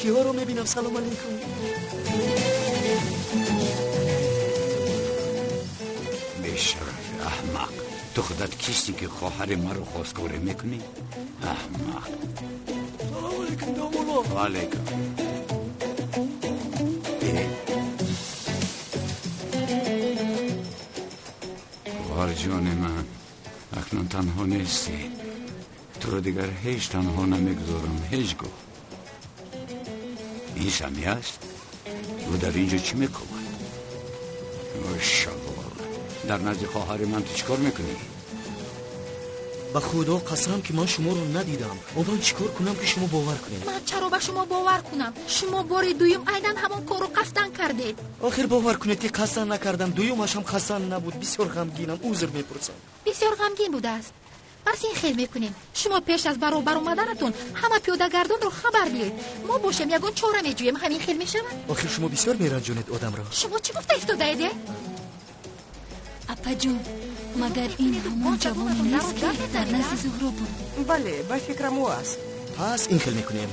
Киҳоро мебинам. Салом алейкум. Бешараф, аҳмақ, ту худат кисти ки хоҳари маро хостгорӣ мекунӣ? Аҳмақ. Салом алейкум, домулло. Ва алейкум. Хоҳарҷони ман, акнун танҳо нестӣ. Туро дигар ҳеҷ танҳо намегузорам, ҳеҷ гоҳ. Ин Сами аст? Ӯ дар инҷо чӣ мекунад? Шағол, дар назди хоҳари ман ту чӣ кор мекунӣ? Ба худо қасам ки ман шуморо надидам. Ман чӣ кор кунам ки шумо бовар кунед? Ман чаро ба шумо бовар кунам? Шумо бори дуюм айнан ҳамон корро қасдан кардед. Охир бовар кунед ки қасдан накардам. Дуюмаш ҳам қасдан набуд. Бисёр ғамгинам, узр мепурсам. Бисёр ғамгин будааст. Пас ин хел мекунем. Шумо пеш аз баробар омаданатон ҳама пиёдагардонро хабар диҳед. Мо бошем ягон чора меҷӯем. Ҳамин хел мешавад? Охир шумо бисёр меранҷонед одамро. Шумо чӣ гуфта истодаед? Апаҷон, магар ин ҳамон ҷавоне нест ки дар назди Зуҳро буд? Бале, ба фикрам ӯ аст. Пас ин хел мекунем.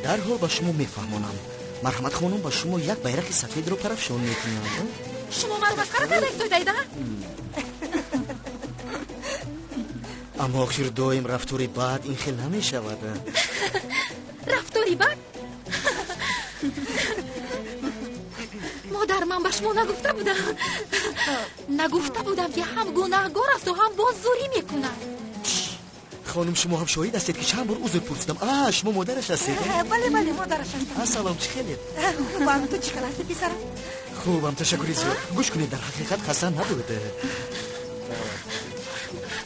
Дарҳол ба шумо мефаҳмонам. Марҳамат хонум, ба шумо як байрақи сафедро парафшон мекунам. Шумо маро масхара карда истодаед, а? Аммо охир доим рафтори бад ин хел намешавад. Рафтори бад? Модар, ман ба шумо нагуфта будам. Нагуфта будам ки ҳам гунаҳгор асту ҳам боз зӯрӣ мекунад. Хонум, шумо ҳам шоҳид ҳастед ки чанд бор узр пурсидам. А, шумо модараш ҳастед? Бале, бале, модараш ҳастам. Салом, чӣ хелед? Хубам, ту чӣ хел ҳастӣ, писарам? Хубам, ташаккури зиёд. Гӯш кунед, дар ҳақиқат қасдан набуд.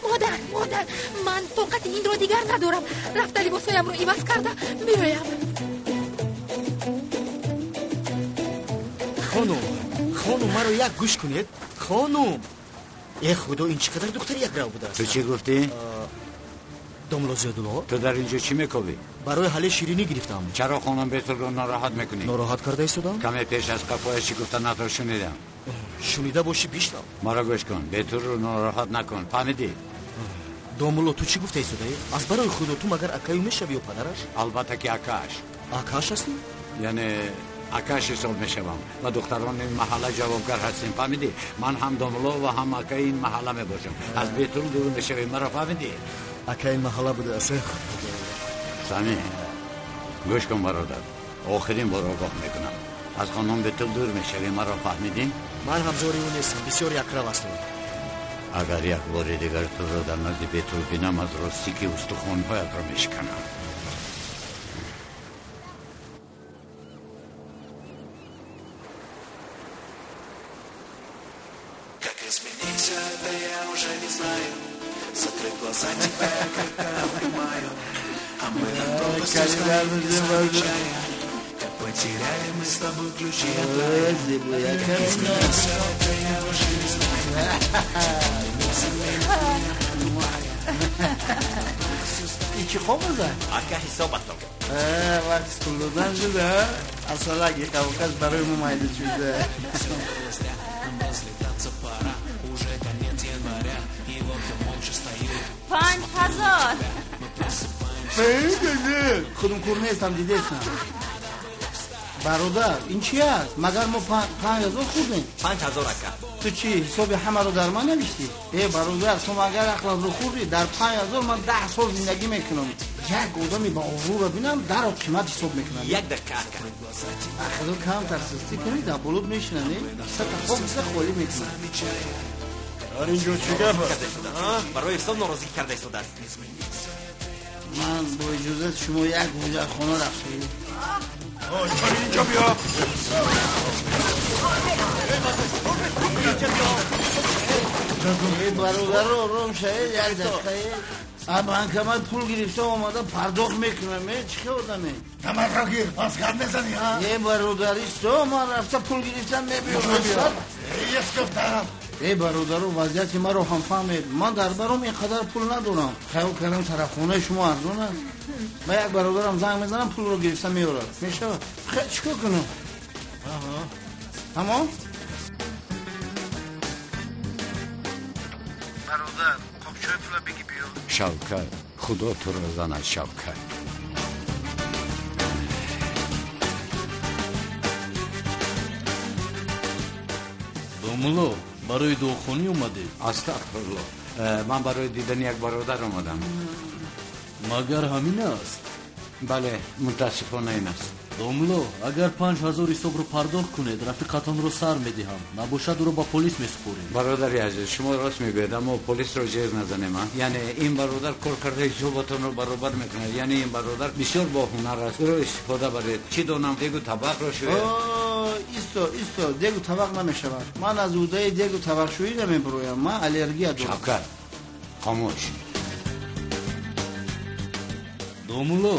Модар, модар, ман тоқати инро дигар надорам. Рафта либосҳоямро иваз карда меоям. Хонум, хонум, маро як гӯш кунед. Хонум, э худо, ин чӣ қадар духтари якрав будааст. Ту чӣ гуфтӣ? Домло Зиёдулло. Ту дар инҷо чӣ мекобӣ? Барои ҳале ширинӣ гирифтам. Чаро хонум Бетулро нороҳат мекунӣ? Нороҳат карда истодам? Каме пеш аз қафояш чӣ гуфтанатро шунидам. Шунида бошӣ, бишнав. Маро гӯш кун, Бетулро нороҳат накун, фаҳмидӣ? Домулло, ту чӣ гуфта истодаӣ? Аз барои худо, ту магар акаю мешавӣ ё падараш? Албатта ки акааш. Акааш ҳастӣ? Яъне Акаш ҳисоб мешавам ва духтарони ин маҳалла ҷавобгар ҳастем, фаҳмидӣ? Ман ҳам домулло ва ҳам акаи ин маҳалла мебошам. Аз Бетул дур мешавӣ, маро фаҳмидӣ? Акаи ин маҳалла будааст. Сами, гӯш кун бародар, охирин бор огоҳ мекунам. Аз хонум Бетул дур мешавӣ, маро фаҳмидӣ? Ман ҳамзори ӯ нестам, бисёр якрав аст ӯ. Агар як бори дигар туро дар назди Бетул бинам, аз ростӣ ки устухонҳоятро мешиканам. Как изменить все это, я уже не знаю. Закрыв глаза, тебя я крепко обнимаю. А мы над пропастью стоим, не замечая, как потеряли мы с тобой ключи от рая. Как изменить все это, я уже не знаю. Ичи қоғаза? Ака ҳисобатон. Вақти пул додан шуда, асалак қавқаз барои мо майда шуда. 5000. Худум кур нестам, дидестам. Бародар, ин чи аст? Магар мо 5000 хӯрдем? 5000 ака. Ту чӣ, ҳисоби ҳамаро дар ман навиштӣ? Э, бародар, ту магар ақлатро хӯрдӣ? Дар 5000 ман 10 сол зиндагӣ мекунам. Як одами ба обрӯро бинам, даро қимат ҳисоб мекунам. Як дақиқа ака. Ахиро камтар сустӣ кунӣ, дар болот мешинам, э? Сата хоб са холӣ мекунам. Дар ин ҷо чӣ гап аст? Барои ҳисоб норозигӣ карда истодааст. Ман бо иҷозати шумо як ҳуҷратхона рафтам. Чори инҷо биё. Бародаро, ором шавед, як дақиқа. А банкомат пул гирифта омада пардохт мекунам. Чӣ хел одаме? Камарро гир, пас гап мезанӣ, ҳа? Е, бародар, исто, ман рафта пул гирифтам, мебиём. Ес гуфтам. Э, бародаро, вазъияти маро ҳам фаҳмед. Ман дар баром ин қадар пул надорам. Хаёл кардам тарафхонаи шумо арзон аст. Ба як бародарам занг мезанам, пулро гирифта меорад. Мешавад? Хе, чӣ кор кунам? Тамом? Бародар, қопчои пула бигӣ биё. Шавкат, худо туро занад, Шавкат. Домулло, барои дуохонӣ омадед? Астағфирулло, ман барои дидани як бародар омадам. Магар ҳамин аст? Бале, мутаассифона ин аст. Домулло, агар 5000 ҳисобро пардохт кунед, рафиқатонро сар медиҳам. Набошад, ӯро ба полис месупорем. Бародари азиз, шумо рост мегӯед, аммо полисро ҷез назанем. Яъне ин бародар кор карда ҳисоботонро баробар мекунад. Яъне ин бародар бисёр боҳунар аст, ӯро истифода баред. Чӣ донам, дегу табақро шӯяд. Исто, исто, дегу табақ намешавад. Ман аз ӯҳдаи дегу табақшӯӣ намебуроям, ман аллергия дорам. Шавкат, хомӯш. Домулло,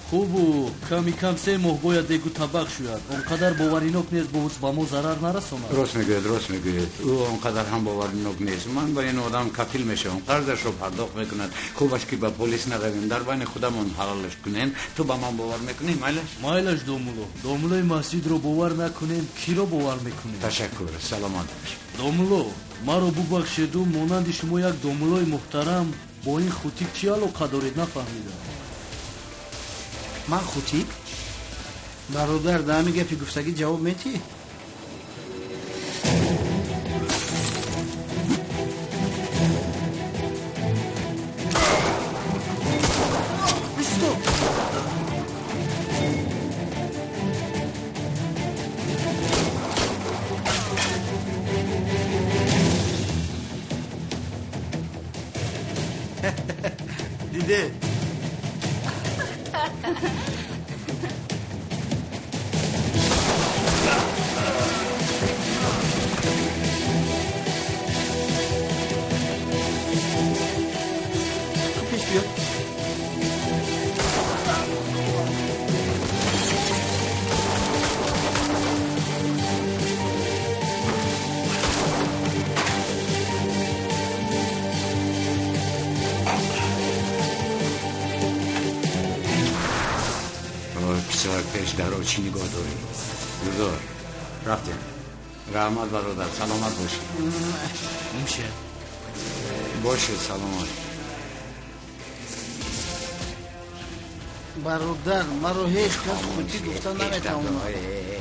хубу ками кам 3 моҳ бояд дегу табақ шӯяд. Он қадар боваринок нест, боз ба мо зарар нарасонад. Рост мегӯяд, рост мегӯяд. Ӯ он қадар ҳам боваринок нест. Ман ба ин одам кафил мешавам, қарзашро пардохт мекунад. Хубаш ки ба полис наравем, дар байни худамон ҳалолаш кунем. Ту ба ман бовар мекунӣ, майлаш? Майлаш, домулло. Домуллои масҷидро бовар накунем, киро бовар мекунем? Ташаккур, саломат бош. Домулло, маро бубахшеду, монанди шумо як домуллои муҳтарам бо ин хутик чӣ алоқа доред, нафаҳмидам. Ман хутик? Бародар, дар ҳамин гапи гуфтагӣ ҷавоб метиҳӣ? Исто! Диде? Пеш биё. Писар, пеш даро чӣ нигоҳ дорӣ? Гузор, рафтем. Раҳмат бародар, саломат бошӣ. Муше. Бошед, саломат. Бародар, маро ҳеҷ кас худӣ гуфта наметавонад.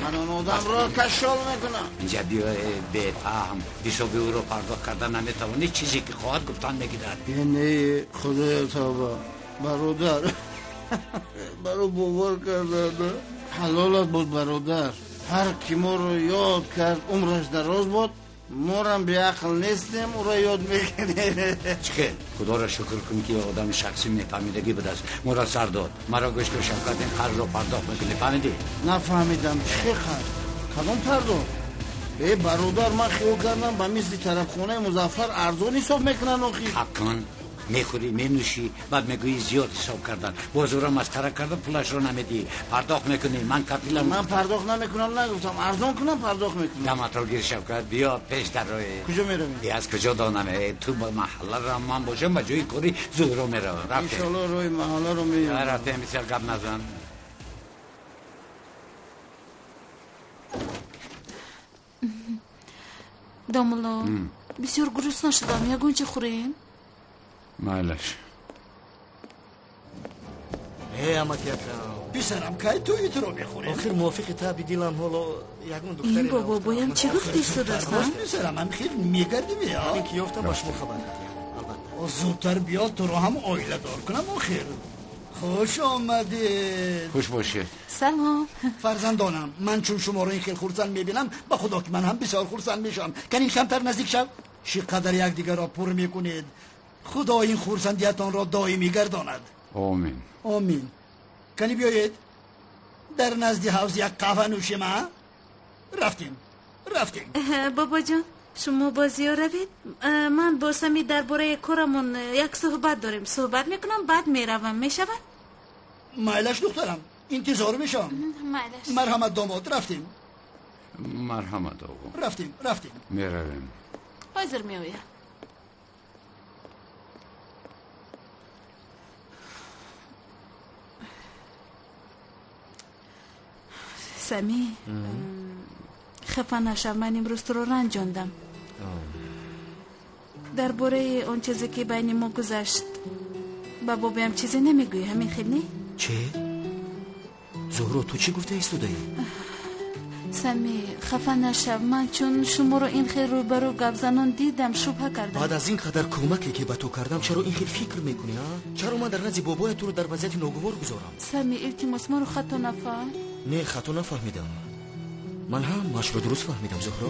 Ман он одамро кашол мекунам. Инҷа биё, бефаҳм, ҳисоби ӯро пардохт карда наметавонӣ, чизе ки хоҳад гуфтан мегирад. Не, худоё тавба. Бародар, маро бовар карданд. Ҳалолат буд, бародар. Ҳар ки моро ёд кард, умраш дароз буд. Морам беақл нестем, ӯро ёд мекунем. Чӣ хел? Худоро шукр кун ки одами шахсӣ мефаҳмидагӣ будааст. Моро сар дод. Маро гӯш кун, Шавкат, ин қарзро пардохт мекунӣ, фаҳмидӣ? Нафаҳмидам, чӣ хел қарз? Кадом пардохт? Э, бародар, ман хиёл кардам ба мисли тарафхонаи Музаффар арзон ҳисоб мекунанд охир. Ҳаққон, мехӯрӣ, менӯшӣ, баъд мегӯӣ зиёд ҳисоб кардан. Боз ӯро масхара карда пулашро намедиҳӣ. Пардохт мекунӣ, ман кафилам. Ман пардохт намекунам, нагуфтам. Арзон кунам, пардохт мекунам. Даматро гир, Шавкат, биё пеш дарои. Куҷо меравем? Аз куҷо донам? Ту ба маҳалла рав, ман бошам ба ҷои кори Зуҳро меравам. Рафтем. Иншоалло роҳи маҳалларо меёбам. Рафтем, бисёр гап назан. Домулло, бисёр гурусна шудам, ягон чи хӯрем? Майлаш. Э, амаки акам. Писарам, кай тӯи туро мехӯрем? Охир мувофиқи таби дилам ҳоло ягон духтаре Ин бобо боям чӣ гуфта истодааст? Рост, писарам, ам хел мегардӣ биё. Ҳамин ки ёфтам ба шумо хабар медиҳам, албатта. Зудтар биё, туро ҳам оиладор кунам охир. Хуш омадед. Хуш бошед. Салом. Фарзандонам, ман чун шуморо ин хел хурсанд мебинам, ба худо ки ман ҳам бисёр хурсанд мешавам. Кани камтар наздик шав. Чӣ қадар якдигарро пур мекунед. Худо ин хурсандиятонро доимӣ гардонад. Омин. Омин. Кани биёед дар назди ҳавз як қаҳва нӯшем, а? Рафтем, рафтем. Бобоҷон, шумо бо Зиё равед. Ман бо Сами дар бораи корамон як суҳбат дорем. Суҳбат мекунам, баъд меравам. Мешавад? Майлаш, духтарам, интизор мешавам. Майлаш. Марҳамат, домод, рафтем. Марҳамат, оғо. Рафтем, рафтем. Меравем. Ҳозир меоям. Сами, хафа нашав, ман имрӯз туро ранҷондам. Дар бораи он чизе ки байни мо гузашт ба бобоям чизе намегӯӣ, ҳамин хел не? Чӣ? Зуҳро, ту чӣ гуфта истодаӣ? Сами, хафа нашав, ман чун шуморо ин хел рӯбарӯ гапзанон дидам, шубҳа кардам. Баъд аз ин қадар кӯмаке ки ба ту кардам, чаро ин хел фикр мекунӣ, а? Чаро ман дар назди бобоят туро дар вазъияти ногувор гузорам? Сами, илтимос, маро хато нафаҳм. Не, хато нафаҳмидам. Ман ҳамаашро дуруст фаҳмидам, Зуҳро.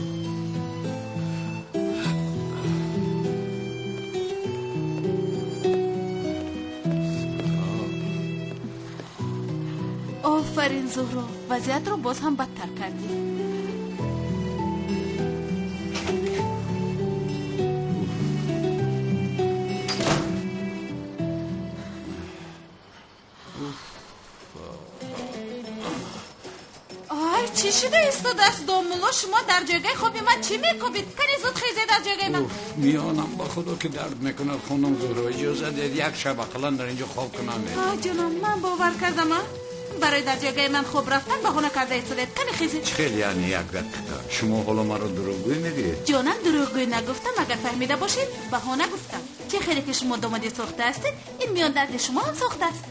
Офарин, Зуҳро, вазъиятро боз ҳам бадтар кардӣ. Ай, чӣ шуда истодааст, домулло? Шумо дар ҷойгаи хоби ман чӣ мекобед? Кани зуд хезед аз ҷойгаи ман. Миёнам ба худо ки дард мекунад, хонум Зуҳро, иҷоза диҳед як шаб ақаллан дар инҷо хоб кунам. Ҷоном, ман бовар кардам, а? Барои дар ҷойгаи ман хоб рафтан баҳона карда истодед. Кани хезед. Чӣ хел, яъне як дақиқа? Шумо ҳоло маро дурӯғгӯй мегӯед? Ҷонам, дурӯғгӯй нагуфтам, агар фаҳмида бошед, баҳона гуфтам. Чӣ хеле ки шумо домоди сохта ҳастед, ин миёндарди шумо ҳам сохта аст.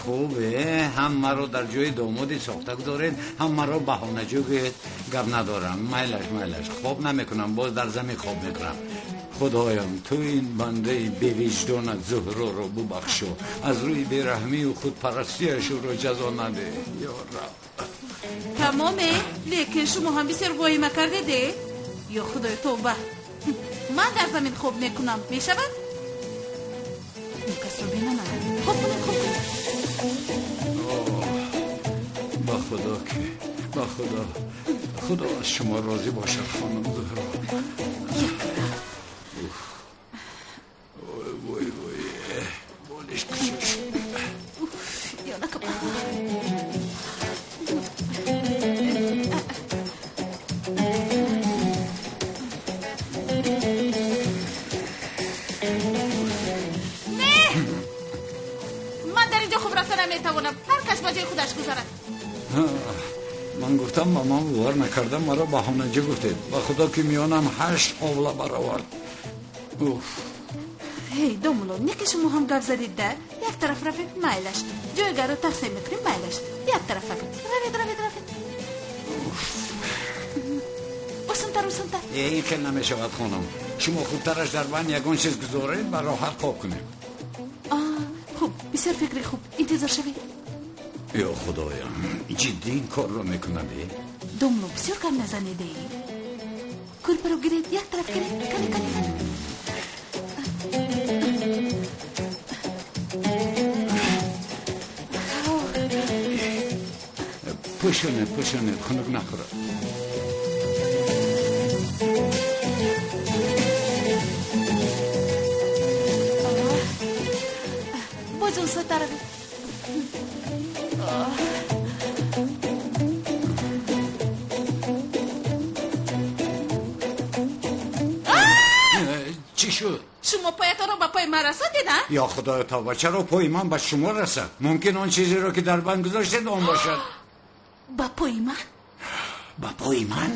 Хубе, ҳам маро дар ҷои домоди сохта гузоред, ҳам маро баҳонаҷӯ гӯед. Гап надорам, майлаш, майлаш, хоб намекунам, боз дар замин хоб мекунам. Худоям, ту ин бандаи бевиҷдонат Зуҳроро бубахшо, аз рӯи бераҳмию худпарастиаш ӯро ҷазо надеҳ, ё Раб. Тамоме, лекин шумо ҳам бисёр воҳима кардед, э? Ё Худои, тавба. Ман дар замин хоб мекунам, мешавад? Он касро бинамад. Хоб кунед, хоб кунед. Ба худо ки, ба худо, худо аз шумо розӣ бошад, хонум Зуҳро. Вой, вой, болиш кушош. Не, ман дар инҷо хоб рафта наметавонам. Ҳар кас ба ҷои худаш гузарад. Ман гуфтам, ба ман бовар накардам, маро баҳонаҷӣ гуфтед. Ба худо ки миёнам 8 овла баровард. Уф. Ҳей, домулло, не ки шумо ҳам гап задед да? Як тараф равед, майлаш. Ҷойгаро тақсим мекунем, майлаш. Як тараф равед. Равед, равед, равед. Осонтар, осонтар. Ин хел намешавад, хонум. Шумо хубтараш дар банд ягон чиз гузоред ва роҳат хоб кунем. Хуб, бисёр фикри хуб. Интизор шавед. Ё худоям, ҷиддӣ ин корро мекунад? Домулло, бисёр гап назанеде. Кӯрпаро гиред, як тараф гиред. Кане, кане, кане. Пӯшонед, пӯшонед, хунук нахӯрад. Боз он сӯ таравед. Чӣ шуд? Шумо поятонро ба пои ман расондед, а? Ё худоё тавба, чаро пои ман ба шумо расад? Мумкин он чизеро ки дар банд гузоштед он бошад. Ба пои ман? Ба пои ман?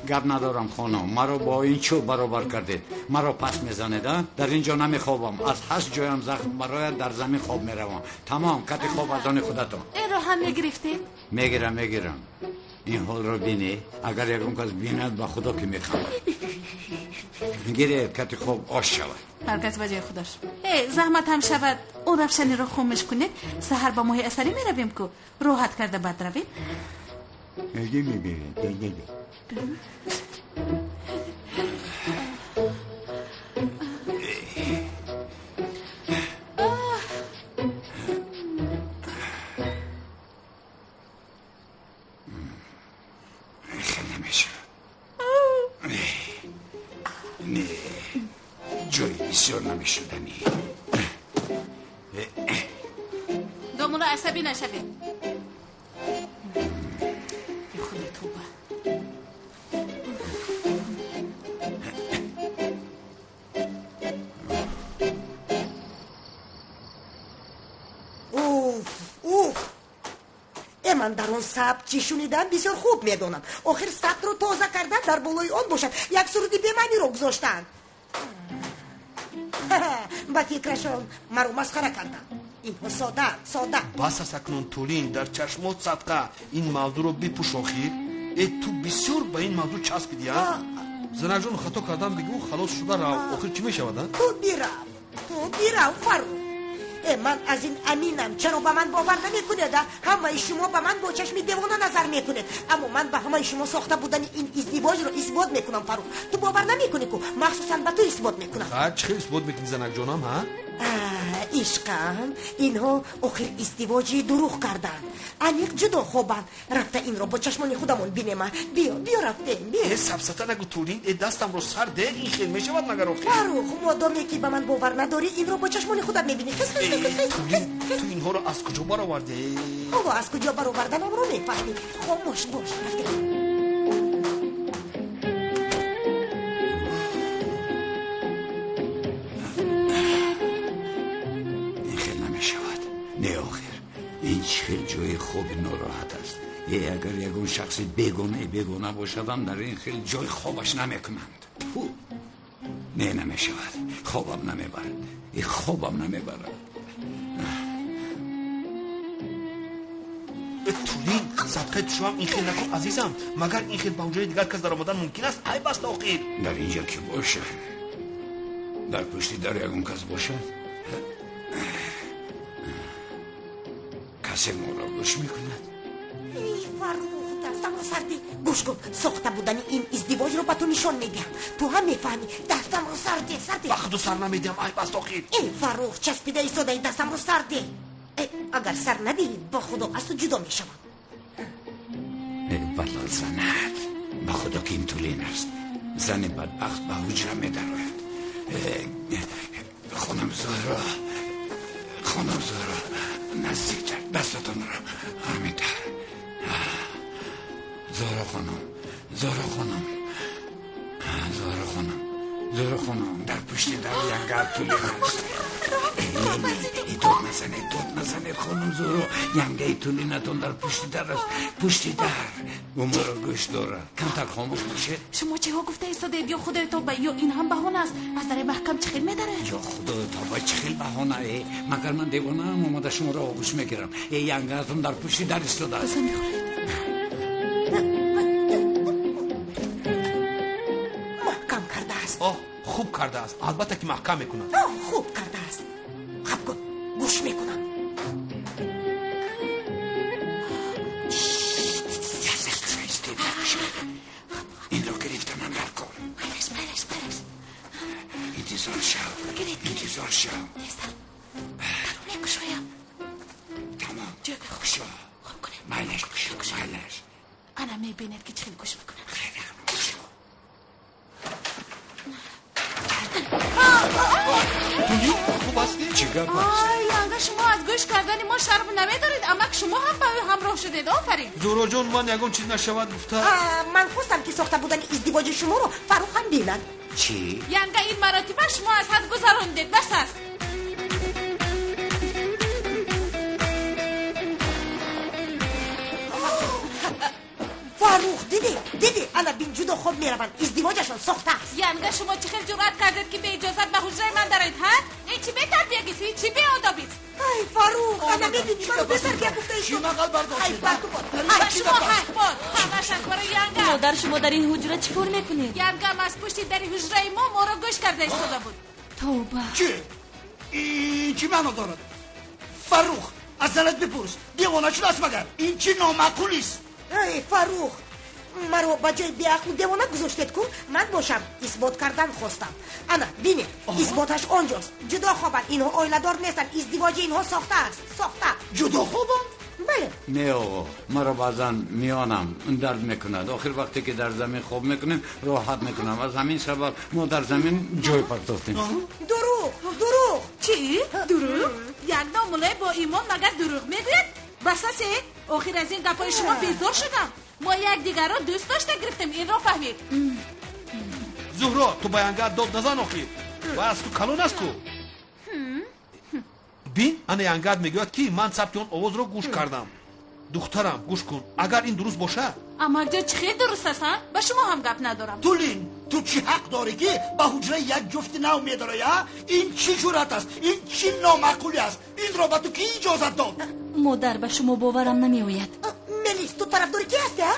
Гап надорам, хонум. Маро бо ин чӯб баробар кардед. Маро пас мезанед, а? Дар ин ҷо намехобам. Аз ҳашт ҷоям захм барояд, дар замин хоб меравам. Тамом, кати хоб аз они худатон. Инро ҳам мегирифтед? Мегирам, мегирам. Ин ҳолро бинӣ. Агар ягон кас бинад, ба худо ки механдад. Гиред, кати хоб ош шавад. Ҳар кас ба ҷои худаш. Э, заҳмат ҳам шавад. Он равшаниро хомӯш кунед. Саҳар ба моҳи асалӣ меравем ку. Роҳат карда баъд равем. Хеле намешавад. Не, ҷои бисёр намешуданӣ. Домулло, асабӣ нашавед. Худо тавба. Уф, уф. Ман дар он сабт чӣ шунидам бисёр хуб медонам. Охир сабтро тоза кардан дар болои он бошад як суруди бемаъниро гузоштанд. Ба фикрашон маро масхара карданд. Инҳо содаанд, сода. Бас аст акнун, Тулин, дар чашмот садқа. Ин мавзӯъро бипӯш охир. Э, ту бисёр ба ин мавзӯъ часпидӣ, а? Занаҷон, хато кардам бигӯ, халос шуда рав. Охир чӣ мешавад, а? Ту бирав, ту бирав, Фаррух. Ман аз ин аминам. Чаро ба ман бовар намекунед? Ҳамаи шумо ба ман бо чашми девона назар мекунед. Аммо ман ба ҳамаи шумо сохта будани ин издивоҷро исбот мекунам, Фаррух. Ту бовар намекунӣ ку? Махсусан ба ту исбот мекунам. Ха, чӣ хел исбот мекунӣ, занакҷонам, ҳа? Ишқам, инҳо охир издивоҷи дурӯғ карданд. Аниқ ҷудо хобанд. Рафта инро бо чашмони худамон бинема. Биё, биё рафтем, биё. Э, сафсата нагӯ, Тулин. Э, дастамро сар де, ин хел мешавад магар охир? Фаррух, модоме ки ба ман бовар надорӣ, инро бо чашмони худат мебинӣ. Хис, хис, хис, хис, Тулин, ту инҳоро аз куҷо баровардӣ? Ҳоло аз куҷо бароварданамро мефаҳмӣ. Хомӯш бош, рафтем. Не, охир, ин чӣ хел ҷои хоби нороҳат аст. Э, агар ягон шахси бегона бошадам, дар ин хел ҷой хобаш намекунанд. Фу! Не, намешавад. Хобам намебарад. Э, хобам намебарад. Тулин, садқаи тушоам ин хел накун, азизам. Магар ин хел ба ҳуҷраи дигар кас даромадан мумкин аст? Айб аст охир. Дар инҷа ки бошад? Дар пушти дар ягон кас бошад? Касе моро гӯш мекунад? Эй, Фаррух, дастамро сар деҳ. Гӯш кун, сохта будани ин издивоҷро ба ту нишон медиҳам. Ту ҳам мефаҳмӣ. Дастамро сар деҳ, сар деҳ. Ба худу сар намедиҳам, айб аст охир. Эй, Фаррух, часпида истодаи, дастамро сар деҳ. Агар сар надиҳӣ, ба худо аз ту ҷудо мешавам. Эй, балол занат, ба худо ки ин Тулин аст. Зани бадбахт ба ҳуҷра медарояд. Хонам Зуҳро, хонам Зуҳро, наздиктар, дастатонро ҳаминтар. Зуҳро хонум, Зуҳро хонум, Зуҳро хонум, Зуҳро хонум, дар пушти дар янга Тулин аст. Дод назанед, дод назанед, хонум Зуҳро. Янгаи тулинатон дар пушти дар аст, пушти дар. Ӯ маро гӯш дорад. Камтар хомӯш бошед. Шумо чиҳо гуфта истодаед? Ё худои тобба, ё ин ҳам баҳона аст. Аз дари маҳкам чӣ хел медарояд? Ё худои тобба, чӣ хел баҳона? Э, магар ман девонаам, омада шуморо оғӯш мегирам? Э, янгаатон дар пушти дар истодааст. Қасам мехӯред. Маҳкам кардааст. Оҳ, хуб кардааст. Албатта ки маҳкам мекунад. Хуб кардааст. Хаб кун, гӯш мекунам. Инро гирифтанам дар кор. Интизор шав, интизор шав. Мекушоям. Тамом, кушо. Майлаш, кушо, майлаш. Ана мебинед ки чӣ хел гӯш мекунам. Кушо. Хуб ҳастӣ? Чӣ гап аст? Ай, янга, шумо аз гӯш кардани мо шарм намедоред, амак шумо ҳам ба ӯ ҳамроҳ шудед. Офарин. Зуҳроҷон, ман ягон чиз нашавад гуфта. Ман хостам ки сохта будани издивоҷи шуморо Фаррух ҳам бинад. Чӣ? Янга, ин маротиба шумо аз ҳад гузарондед. Бас аст. Фаррух, дидӣ, дидӣ, ана бин, ҷудо хоб мераванд, издивоҷашон сохта аст. Янга, шумо чӣ хел ҷуръат кардед ки беиҷозат ба ҳуҷраи ман дароед, ҳа? Ин чӣ бетарбиягист, ин чӣ беодобист? Ай, Фаррух, ана мебинӣ, маро бетарбия гуфта Чӣ мағал бардошт? Ай, бар ту бод. Ба шумо ҳақ бод, ҳамаш аз барои янга. Модар, шумо дар ин ҳуҷра чӣ кор мекунед? Янгам аз пушти дари ҳуҷраи мо моро гӯш карда истода буд. Тавба. Чӣ? Ин чӣ маъно дорад? Фаррух, аз занат бипурс, девона шудааст магар? Ин чӣ номаъқулист? Ай, Фаррух, маро ба ҷои беақлу девона гузоштед ку. Ман бошам исбот кардан хостам. Ана бинед, исботаш он ҷост. Ҷудо хобанд, инҳо оиладор нестанд, издивоҷи инҳо сохта аст, сохта. Ҷудо хобанд? Бале. Не оғо, маро баъзан миёнам дард мекунад. Охир вақте ки дар замин хоб мекунем, роҳат мекунам. Аз ҳамин сабаб мо дар замин ҷой партофтем. Дурӯғ, дурӯғ. Чӣ? Дурӯғ? Як домуллои бо имон магар дурӯғ мегӯяд? Бас аст, э? Охир аз ин гапҳои шумо безор шудам. Мо якдигарро дӯст дошта гирифтем, инро фаҳмед. Зуҳро, ту ба янгаат дод назан охир. Ва аз ту калон аст ку. Бин, ана янгаат мегӯяд ки ман сабти он овозро гӯш кардам. Духтарам, гӯш кун, агар ин дуруст бошад. Амакҷон, чӣ хел дуруст аст, а? Ба шумо ҳам гап надорам. Тулин, ту чӣ ҳақ дорӣ ки ба ҳуҷраи як ҷуфти нав медароӣ, а? Ин чӣ ҷуръат аст? Ин чӣ номаъқулӣ аст? Инро ба ту кӣ иҷозат дод? Модар, ба шумо боварам намеояд. Мелис, ту тарафдори кӣ ҳастӣ, а?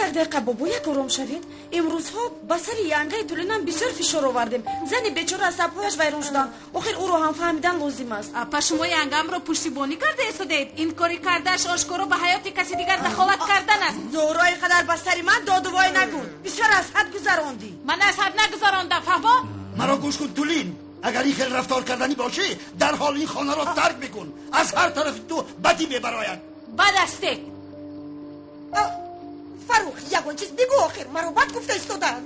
Як дақиқа, бобо, як ором шавед. Имрӯзҳо ба сари янгаи тулинам бисёр фишор овардем. Зани бечора асабҳояш вайрон шуданд. Охир ӯро ҳам фаҳмидан лозим аст. Апа, шумо янгамро пуштибонӣ карда истодаед. Ин кори кардааш ошкоро ба ҳаёти каси дигар дахолат кардан аст. Зуҳро, ин қадар ба сари ман додувой нагӯ. Бисёр аз ҳад гузарондӣ. Ман аз ҳад нагузарондам, фаҳмо? Маро гӯш кун, Тулин. Агар ин хел рафтор карданӣ бошӣ, дарҳол ин хонаро тарк мекун. Аз ҳар тарафи ту бадӣ мебарояд. Бад астед. Фаррух, ягон чиз бигӯ, охир маро бад гуфта истодаанд.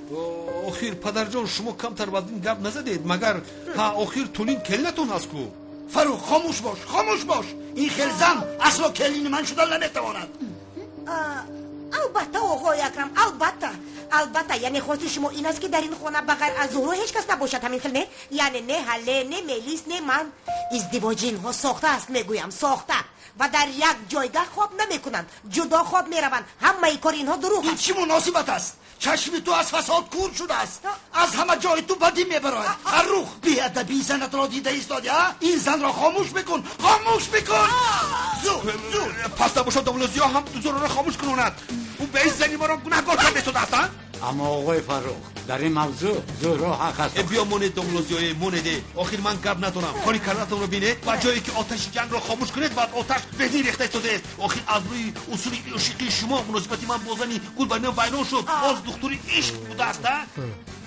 Охир падарҷон, шумо камтар бад ин гап назадед, магар ҳа? Охир Тулин келинатон ҳаст ку. Фаррух, хомӯш бош, хомӯш бош. Ин хел зан асло келини ман шуда наметавонад. Албатта, оғои Акрам, албатта, албатта. Яъне хости шумо ин аст ки дар ин хона ба ғайр аз Зуҳро ҳеҷ кас набошад, ҳамин хел, не? Яъне не Ҳалле, не Мелис, не ман. Издивоҷи инҳо сохта аст, мегӯям, сохта. Ва дар як ҷойгаҳ хоб намекунанд, ҷудо хоб мераванд. Ҳамаи кори инҳо дурӯғ Ин аст. Чӣ муносибат аст? Чашми ту аз фасод кур шудааст. Аз ҳама ҷои ту бадӣ мебарояд. Фаррух, беадабии занатро дида истоди, а? Ин занро хомӯш бикун, хомӯш бикун, зуд, зуд. Пас набошад, домулло Зиё ҳам Зуҳроро хомӯш кунонад. Ӯ ба ин зани маро гунаҳкор карда истодааст, а? Аммо оғои Фаррух, дар ин мавзӯъ Зуҳро ҳақ аст. Э, биё, монед, домулло Зиёе, монеде. Охир ман гап надорам. Кори кардаатонро бинед. Ба ҷое ки оташи ҷангро хомӯш кунед, баъд оташ бензин рехта истодааст. Охир аз рӯи усули ишқии шумо муносибати ман бо зани гулбаринам вайрон шуд. Боз духтури ишқ будааст, а?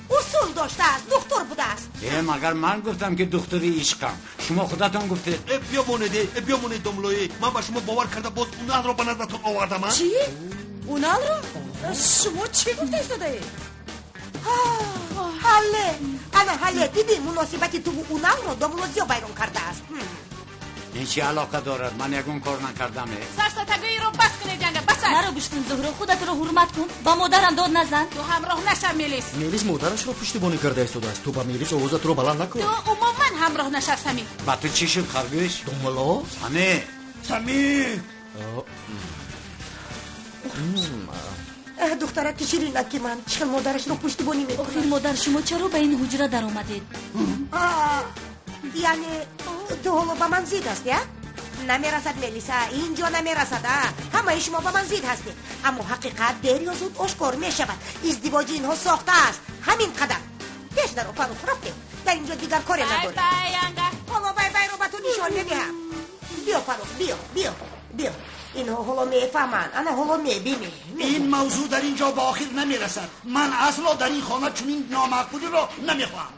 Усул доштааст, духтур будааст. Э, магар ман гуфтам ки духтури ишқам? Шумо худатон гуфтед. Э, биё, монеде, э, биё, монед, домуллое. Ман ба шумо бовар карда боз Уналро ба назаратон овардам, а? Чӣ? Уналро? Шумо чӣ гуфта истодаед? Ҳалле, ана ҳалле, дидӣ, муносибати туву Уналро домулло Зиё вайрон кардааст. Ин чӣ алоқа дорад? Ман ягон кор накардам, э. Сарсатагӯиро бас кунед, янга, бас. намерасад. Маро гӯш кун, Зуҳро, худатро ҳурмат кун, ба модарам дод назан. Ту ҳамроҳ нашав, Мелис. Мелис модарашро пуштибонӣ карда истодааст. Ту ба Мелис овозатро баланд накун. Ту умуман ҳамроҳ нашав, Самир. Ба ту чӣ шуд, харгӯш? Домулло? Самир! Самир! Духтараки ширинаки ман чӣ хел модарашро пуштибонӣ мекунад. Охир модар, шумо чаро ба ин ҳуҷра даромадед? Яъне ту ҳоло ба ман зид ҳастӣ, а? Намерасад, Мелиса, инҷо намерасад, а? Ҳамаи шумо ба ман зид ҳастед, аммо ҳақиқат дер ё зуд ошкор мешавад. Издивоҷи инҳо сохта аст, ҳамин қадар. Пеш даро, Фарух, рафтем. Дар инҷо дигар коре надорем. Ҳоло бай-байро ба ту нишон медиҳам. Биё, Фарух, биё, биё, биё. Инҳо ҳоло мефаҳманд, ана ҳоло мебинӣ. Ин мавзӯъ дар инҷо ба охир намерасад. Ман асло дар ин хона чунин номаъқулиро намехоҳам.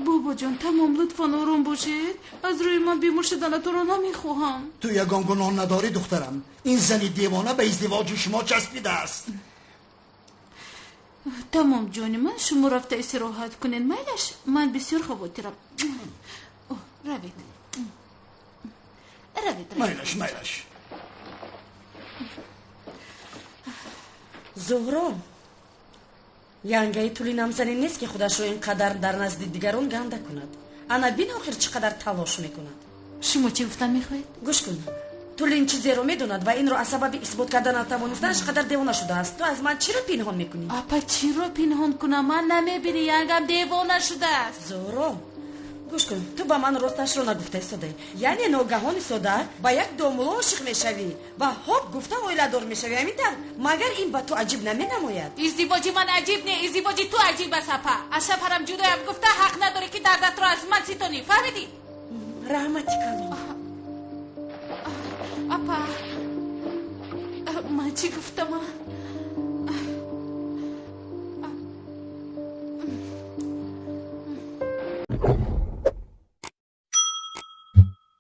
Бобоҷон, тамом, лутфан ором бошед. Аз рӯи ман бемор шуданатонро намехоҳам. Ту ягон гуноҳ надорӣ, духтарам. Ин зани девона ба издивоҷи шумо часпидааст. Тамом, ҷони ман, шумо рафта истироҳат кунед. Майлаш, ман бисёр хавотирам. Равед. Равед, равед. Майлаш, майлаш. Зуҳро, янгаи тулинам зане нест, ки худашро ин қадар дар назди дигарон ганда кунад. Ана бин, охир чӣ қадар талош мекунад. Шумо чӣ гуфтан мехоҳед? Гӯш кун, тулин чизеро медонад ва инро аз сабаби исбот карда натавонистанаш қадар девона шудааст. Ту аз ман чиро пинҳон мекунӣ? Апа, чиро пинҳон кунам? Ман намебинӣ, янгам девона шудааст. Зуҳро, гӯш кун, ту ба ман росташро нагуфта истодаӣ. Яъне ногаҳон истода ба як домулло ошиқ мешавӣ ва ҳоп гуфта оиладор мешавӣ, ҳамин тавр? Магар ин ба ту аҷиб наменамояд? Издивоҷи ман аҷиб не, издивоҷи ту аҷиб аст, апа. Аз шавҳарам ҷудоям гуфта ҳақ надорӣ, ки дардатро аз ман ситонӣ, фаҳмидӣ? Раҳмати калон. Апа, ман чӣ гуфтам?